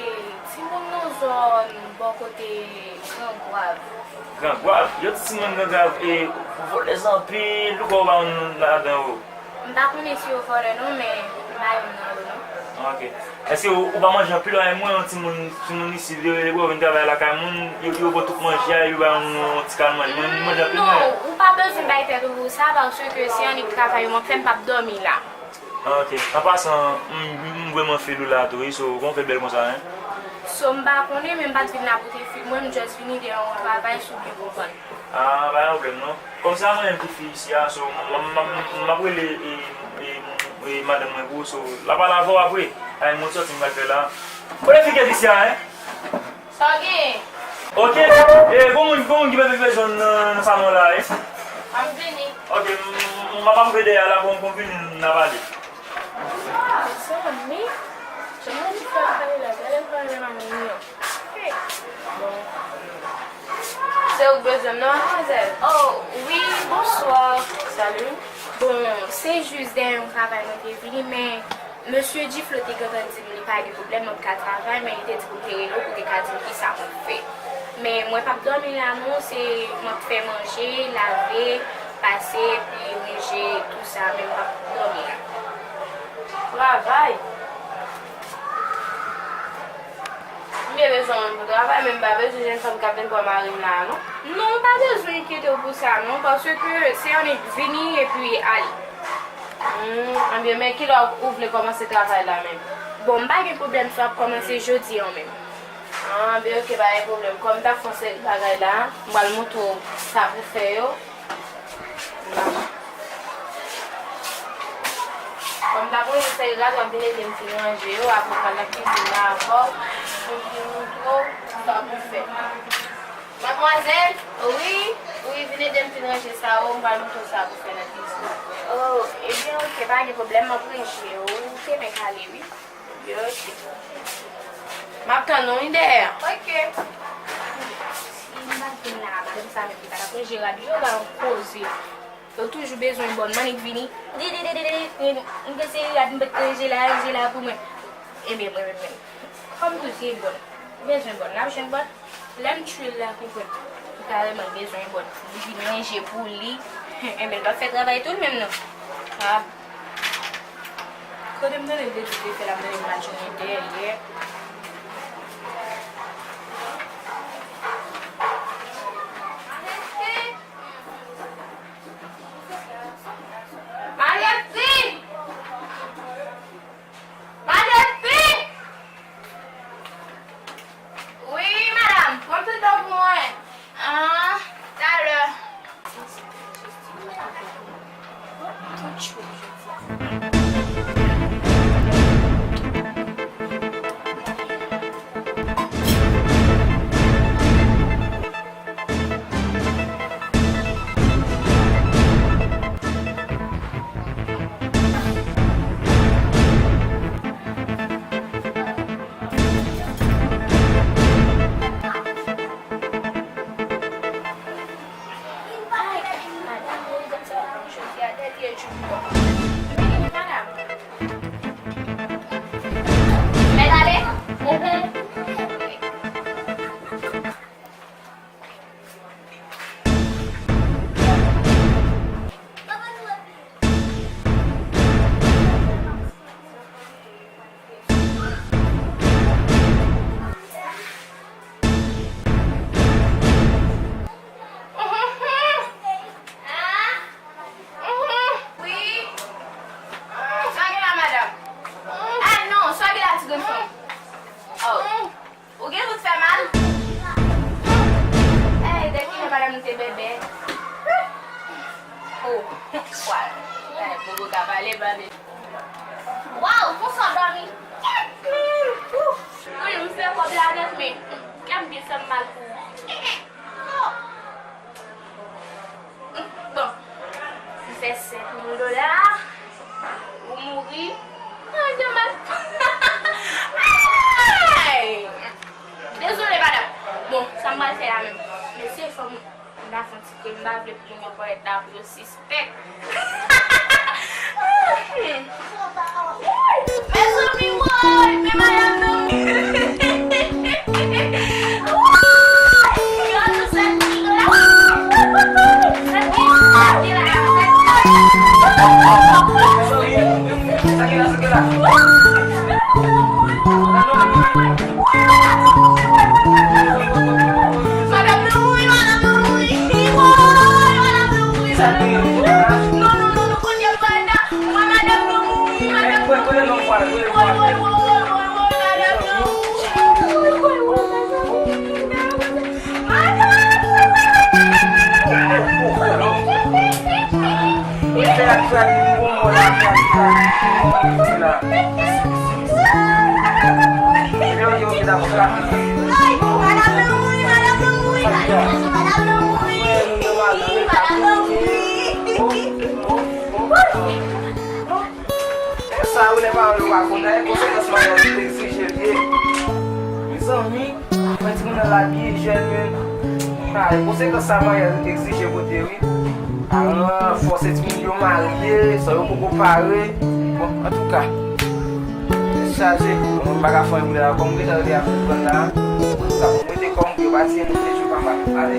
timoun nan zòn bò kote Gran Gwav. Gran Gwav? Yo di timoun Gran Gwav, e, vòlèz anpil, ou kwè w pa youn ladan yo? M pa konnen si yo vòlè non, men m pa youn nan yo non. Ok. Èske ou, ou pa manje anpil? Ay, mwen, yon timoun, timoun isit, yo rele pou yo vin travay lakay moun, yo, yo pran tout manje a, yo ba yon, yon ti kal manje. Mwen, m manje anpil, mwen. Non, ou pa bezwen bay tèt ou sa, paske se annik travay yo m ap fè, m p ap dòmi la. Ok. An pasan, m, m vrèman feel ou la tou, wi, so, kòman w fè bèl konsa, hein? So, m pa konnen, men m pa t vin la pou te feel mwen, m just vini de yon travay, si w byen konprann. Ah, pa gen pwoblèm non. Kòmsi a mwen menm ki fi isi a, so, m, m, m, m ap rele, e, e, e, madanm mwen pou ou, so, l ap pale avè w apre. Ay, m gon sòti m pral fè la. Kote fi ki isi a, hein? Sa w genyen? Ok, e, gon moun, gon moun ki bezwen bezwen nan, nan salon la, wi. M ap vini. Ok, m, m, m ap antre dèyè la, bon, bon, vini, n a pale. Ah, mezanmi. Jan mwen di fè m pale la, gade l pa renmen manmi an. Bon. Se ou k bezwen m non, madmwazèl? Oh, wi, bonswa. Salut. Bon, se jis dèyè yon travay mwen te vini, men mesye Diflo te gentan di m li pa gen pwoblèm, m ap ka travay, men li te di pou m te rele w pou te ka di m kisa pou m fè. Men mwen p ap dòmi la non, se m ap fè manje, lave, pase, epi Manje, tou sa, men m p ap dòmi la. Travay. M byen bezwen moun pou travay, men m pa bezwen jèn fanm k ap vin pran mari m la, non. Non, ou pa bezwen enkyete w pou sa, non, paske se annik vini epi ale. Hmm, anbyen, men kilè w vle kòmanse travay la menm? Bon, m pa gen pwoblèm si w ap kòmanse jodi an menm. Anbyen, oke, pa gen pwoblèm. Kòm m ta fè yon seri bagay la, m pral montre w sa pou fè yo. Kòm ta pran yon seri rad, w ap vin ede m fin ranje yo, apre w pral nan kizin nan avè w, pou m vin montre w sa pou fè. Madmwazèl, wi, wi, vin ede m fin ranje sa, o, m pral montre w sa pou fè nan kizin. O, ebyen, oke, pa gen pwoblèm, m ap ranje yo, wi, ou te men kale, wi. Yo, oke. M ap tann ou, wi, dèyè. Oke. Si m pa t vin la, madanm sa menm li pa t ap ranje rad li, yo ba yon koze. Yo toujou bezwen bòn. M annik vini. Di, di, di, di, di, di. M gen seri rad m pa t ranje la, ranje la pou mwen. Ebyen, mwen menm menm. Kòm tou se bòn. Bezwen bòn. N ap jwenn bòn. Lè m tchwi l la konprann. Li karèman bezwen bòn. Li vin ranje pou li. Enben, l p ap fè travay tou l menm non. Ah. Kote m tande l te di l te fè l ap tande m al jwenn li dèyè. Maryèt fi! Maryèt fi! Wi, madanm, pran ti tan pou mwen. Ah, talè. Mèt ale? Mhm. Wi. Sa gen la, madanm? Ah non, sa gen la, ti grenn fanm? Oh. Ou gen tout fè mal? Ey, depi lè madanm nou te bèbè. Oh, wa, bobo ka pale, pale. Waw, konsa w dòmi. Kèt, men. Wi, m fè kòb la nèt, men kè m gen fè m mal pou ou. Bon, m fè senk mil dola, ou mouri. Ay, dommaj. Ay! Dezole, madanm. Bon, sa m pral fè la menm? Mesye, fò m, m ta fè yon ti krim, m pa vle pou moun yo parèt la, pou yo sispèk. Mezanmi, woy, men madanm nan. Sa ki la, sa ki la. Madanm nan mouri, madanm nan mouri. Woy, madanm nan mouri. Non, non, non, non, konn y ap bay la. Mwen, madanm nan mouri, madanm nan mouri. Woy, woy, woy, woy, woy, madanm nan mouri. Woy, woy, woy, madanm nan mouri. Madanm! Sa yo lè pawòl yo pa konn anyen, konsekans maryaj egzije l ye. Mezanmi, mwen timoun nan la byen jèn, men konsekans sa maryaj egzije pote wi. Aran, fòse timoun yo marye, san yo poko pare. Bon, antouka, tèt chaje, mwen m pa ka fè anyen pou lè la, kòm m gentan rele avèk bann la. Antouka, bon, mete kò m pou yo pati, mwen te jou pa mal. Ale.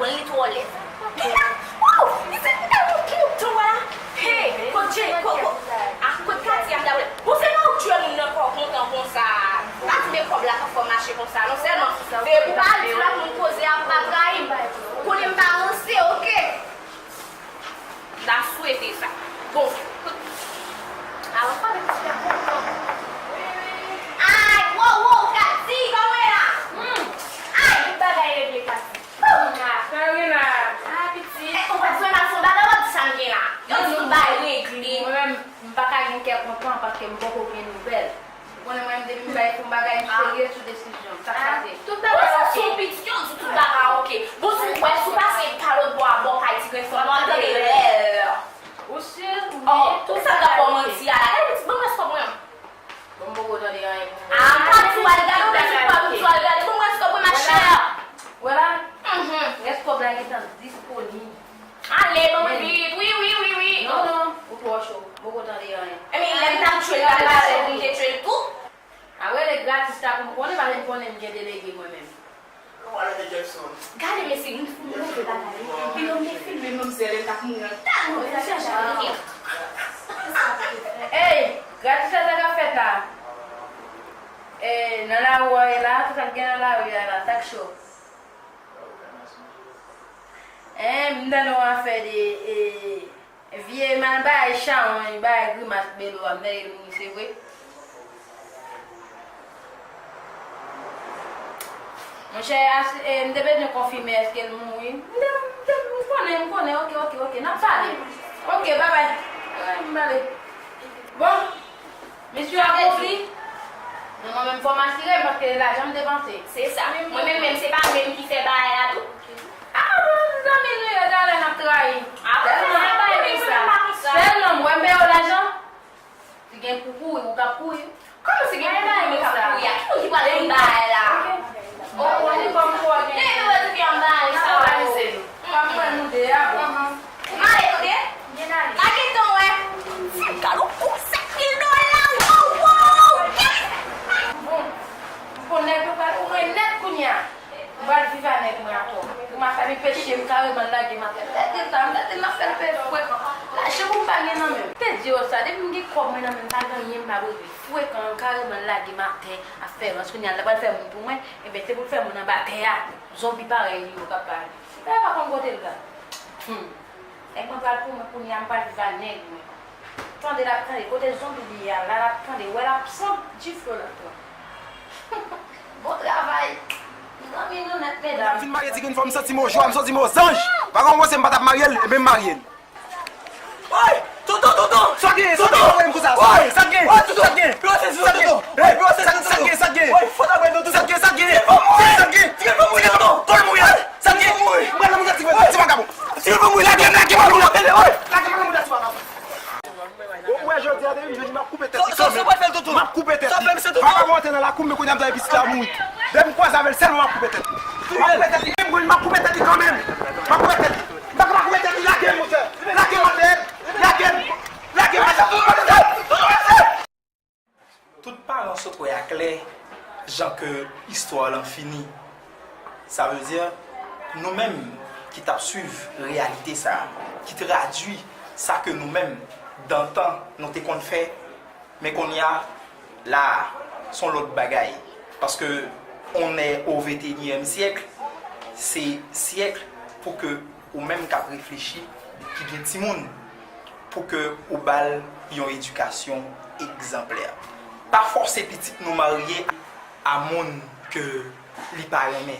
Li twò lèd. Waw! Misye, m ta yon kontan wè la. Hey, kot Jay, ko, ko, a, kot Katia, m ta vle. Bon, se pa ou k tchwe moun nan kò kontan konsa. Pa kite kòb la fè w mache konsa, non, sèlman. E pou pa al di lòt moun koze a, pou pa trayi m. Konnen m pa ranse, oke? M ta swete sa. Bon. Avan pa de ti kontan. Ay, wo, wo, Kati, kòman w ye la? Hmm. Ay, tout bagay regle, Kati. Sa gen la? Ah, pitit. Eh, ou pa t bezwen al fè yon bagay, w ap di sa m gen la. Yo di tout bagay regle. Mwen menm, m pa ka gen kè kontan paske m poko gen nouvèl. Ou konnen mwen menm depi m bay fè yon bagay, m serye sou desizyon m. Sa k pase? Tout bagay oke. Ou se yon pitit, yo di tout bagay oke. Bon, si w kwè, si w pase pa lòt bò a bò kay ti grenn fanm, w ap tande lè. Ou si, ou si. Oh, tout sa k ap ba w manti a la. Gade pitit, ban m rès kòb mwen. Bon, m poko tande anyen pou mwen. Ah, m pa di w al gade, ou menm si w pa di w al gade. Bon, m rès kòb mwen, ma chère. Wè la? Mhm. Rès kòb la gentan disponib. Ale, ban m vit. Wi, wi, wi, wi. Non, non, ou twò cho. M poko tande anyen. Ebyen, lè m t ap tchwe l la, pa lè pou m te tchwe l tou. A, rele gratis la pou m konnen, paske m konnen m gen delege mwen menm. Gade mesye, m fin move bagay wi. Epi yo vle filme manmzèl, l t ap mouri an talon, mesye chaje. Ey, gratis la, sa k ap fèt la? E, nan lari a ye la, tout sa k gen nan lari a la, sa k cho? En, m tande yon afè de, e, vye mal bay chawony, bay grimas belo a, m tande l mouri, se vre? Monchè, as-, e, m te bezwen konfime èske l mouri. M te, m te, m konnen, m konnen, oke, oke, oke, n ap pale. Oke, babay. Babay, m pale. Bon, misyon akonpli. Men mwen menm, fò m asire m, paske lajan m depanse. Se sa menm. Mwen menm, menm, se pa menm ki fè bagay la tou. Ah, bon, zanmi nou yo, talè n ap trayi. Ah, bon, sèlman, sèlman, mwen, m peye w lajan. Si gen pou kouri, ou k ap kouri. Kòman si gen pou kouri, mwen k ap kouri a? Ki moun ki pral vin bagay la? Ou konnen kòm pou w gen. Depi mwen di yon bagay sa. Òganize nou. M ap pran nou de a, bon. Ou male, tande? Lage tan, wè. Ti galon pou sèt mil dola, wow, wow, yes! Bon, m konnen nèg yo pral pou mwen nèt kounye a. M pral viv a nèg mwen atò. Pou m a fè li peche, m kareman lage m atè. Tèt li ta, m tèt li nan fè l pe frekan. Lajan pou m pa gen nan men m. Te di yo sa, depi m gen kòb mwen nan men m, pa gen anyen m pa regle. Frekan, m kareman lage m atè, ap fè rans. Kounye a, l pral fè moun pou mwen, ebyen, se pou l fè moun anba tè a. Zonbi parèy li yo k ap pale. Li pa konn kote l pral. Hmm. Nèg mwen pral pou mwen kounye a, m pral viv a nèg mwen. Tande l ap tande, kote zonbi li ye a, la l ap tande, wè l ap sant, jifle l ap pran. Bon travay. Zanmi nou nèt, medam. Fin marye ti grenn fanm, m santi m ojwa, m santi m ozanj. Pa konn kote m pa t ap marye l, ebyen m marye l. Woy! Tonton, tonton! Sa gen, sa gen, woy, m konsa. Woy, sa gen, sa gen, sa gen. Woy, tonton, tonton. Hey, sa gen, sa gen, sa gen. Woy, fò ta wè tonton. Sa gen, sa gen. Ti grenn fanm mouri. Sa gen. Ti grenn fanm mouri. Sa gen. Ti grenn fanm mouri. M pral nan mouda ti vagabon. Ti grenn fanm mouri. Lage m, lage m nan mouda. Woy, lage m nan mouda ti vagabon. Bon, ou wè jodi a, depi m jodi, m ap koupe tèt li kanmenm. M ap koupe tèt li. Vagabon antre nan lakou m, men kounye a m tande pitit la mouri. Depi m kwaze avè l, sèlman m ap koupe tèt li. M ap koupe tèt li. M ap koupe tèt li kanmenm. M ap koupe tèt li. M pa ka pa koupe tèt li, lage m, monchè. Lage m atè. Lage m. Lage m atè. Tout paran sot wè a klè, jan ke istwa lan fini. Sa vle di, nou menm ki t ap swiv reyalite sa a, ki tradui sa ke nou menm, dantan, nou te konn fè, men kounye a, la a, s on lòt bagay. Paske on est au vingt et unième siècle, se syèk pou ke ou menm k ap reflechi, ki gen timoun, pou ke ou ba l yon edikasyon egzanplè. Pa fòse pitit nou marye a moun ke li pa renmen.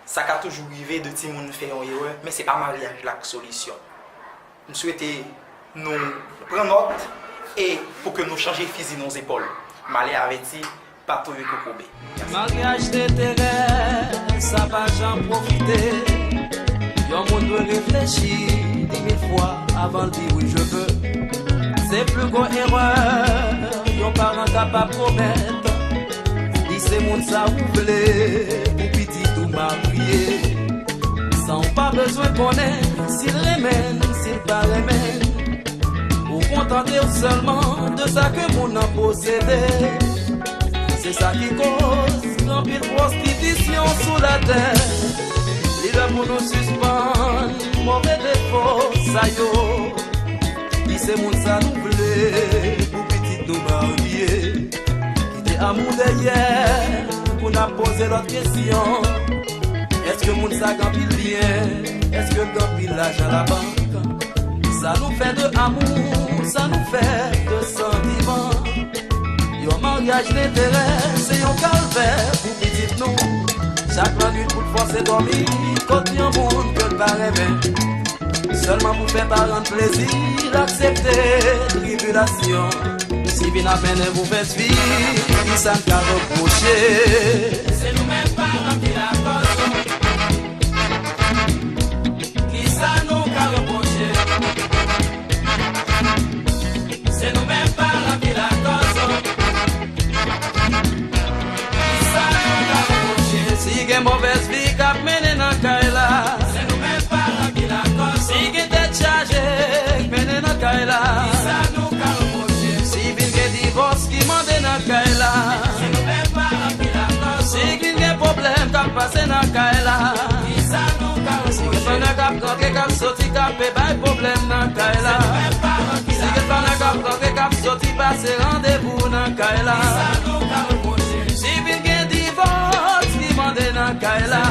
Sa ka toujou rive de timoun fè yon erè, men se pa maryaj la k solisyon. M swete nou pran nòt e pou ke nou chanje fizi nou zepòl. Malè avèti, pa touye kokobe. Maryaj de terè, sa pa janm pwofite. Yon moun dwe reflechi di mil fwa avan l di wi je veux. Se pli gwo erè yon paran kapab komèt. Li se moun sa ou vle pou pitit ou marye. San w pa bezwen konnen si l renmen l, si l pa renmen l. Ou kontante w sèlman de sa ke moun nan posede. Se sa ki koz gen anpil pwostitisyon sou latè. Li lè pou nou sispann Move defo sa yo, ki se moun sa nou vle pou pitit nou marye. Kite amou dèyè pou n ap poze lòt kesyon. Èske moun sa gen anpil byen? Èske l gen anpil lajan labank? Sa nou fè de amou, sa nou fè de santiman. Yon maryaj lenterè se yon kalvè pou pitit nou. Chak lannwit pou l fòse dòmi kot yon moun ke l pa renmen. Sèlman pou fè paran l plezi, l aksepte tribilasyon. Si vin ap mennen movèz vi, kisa n ka repwoche? Se nou menm paran ki lakòz. Kisa nou ka repwoche? Se nou menm paran ki lakòz. Kisa nou ka repwoche? Si gen movèz vi k ap mennen nan kay la, se nou menm paran ki lakòz. Si gen tèt chaje k mennen nan kay la, kisa nou ka repwoche? Si vin gen divòs ki mande nan kay la, se nou menm paran ki lakòz. Si vin gen pwoblèm k ap pase nan kay la, kisa nou ka repwoche? Si gen panè k ap rantre, k ap soti, k ap pe bay pwoblèm nan kay la, si gen panè k ap rantre, k ap soti, pase randevou nan kay la, si vin gen divòs ki mande nan kay la,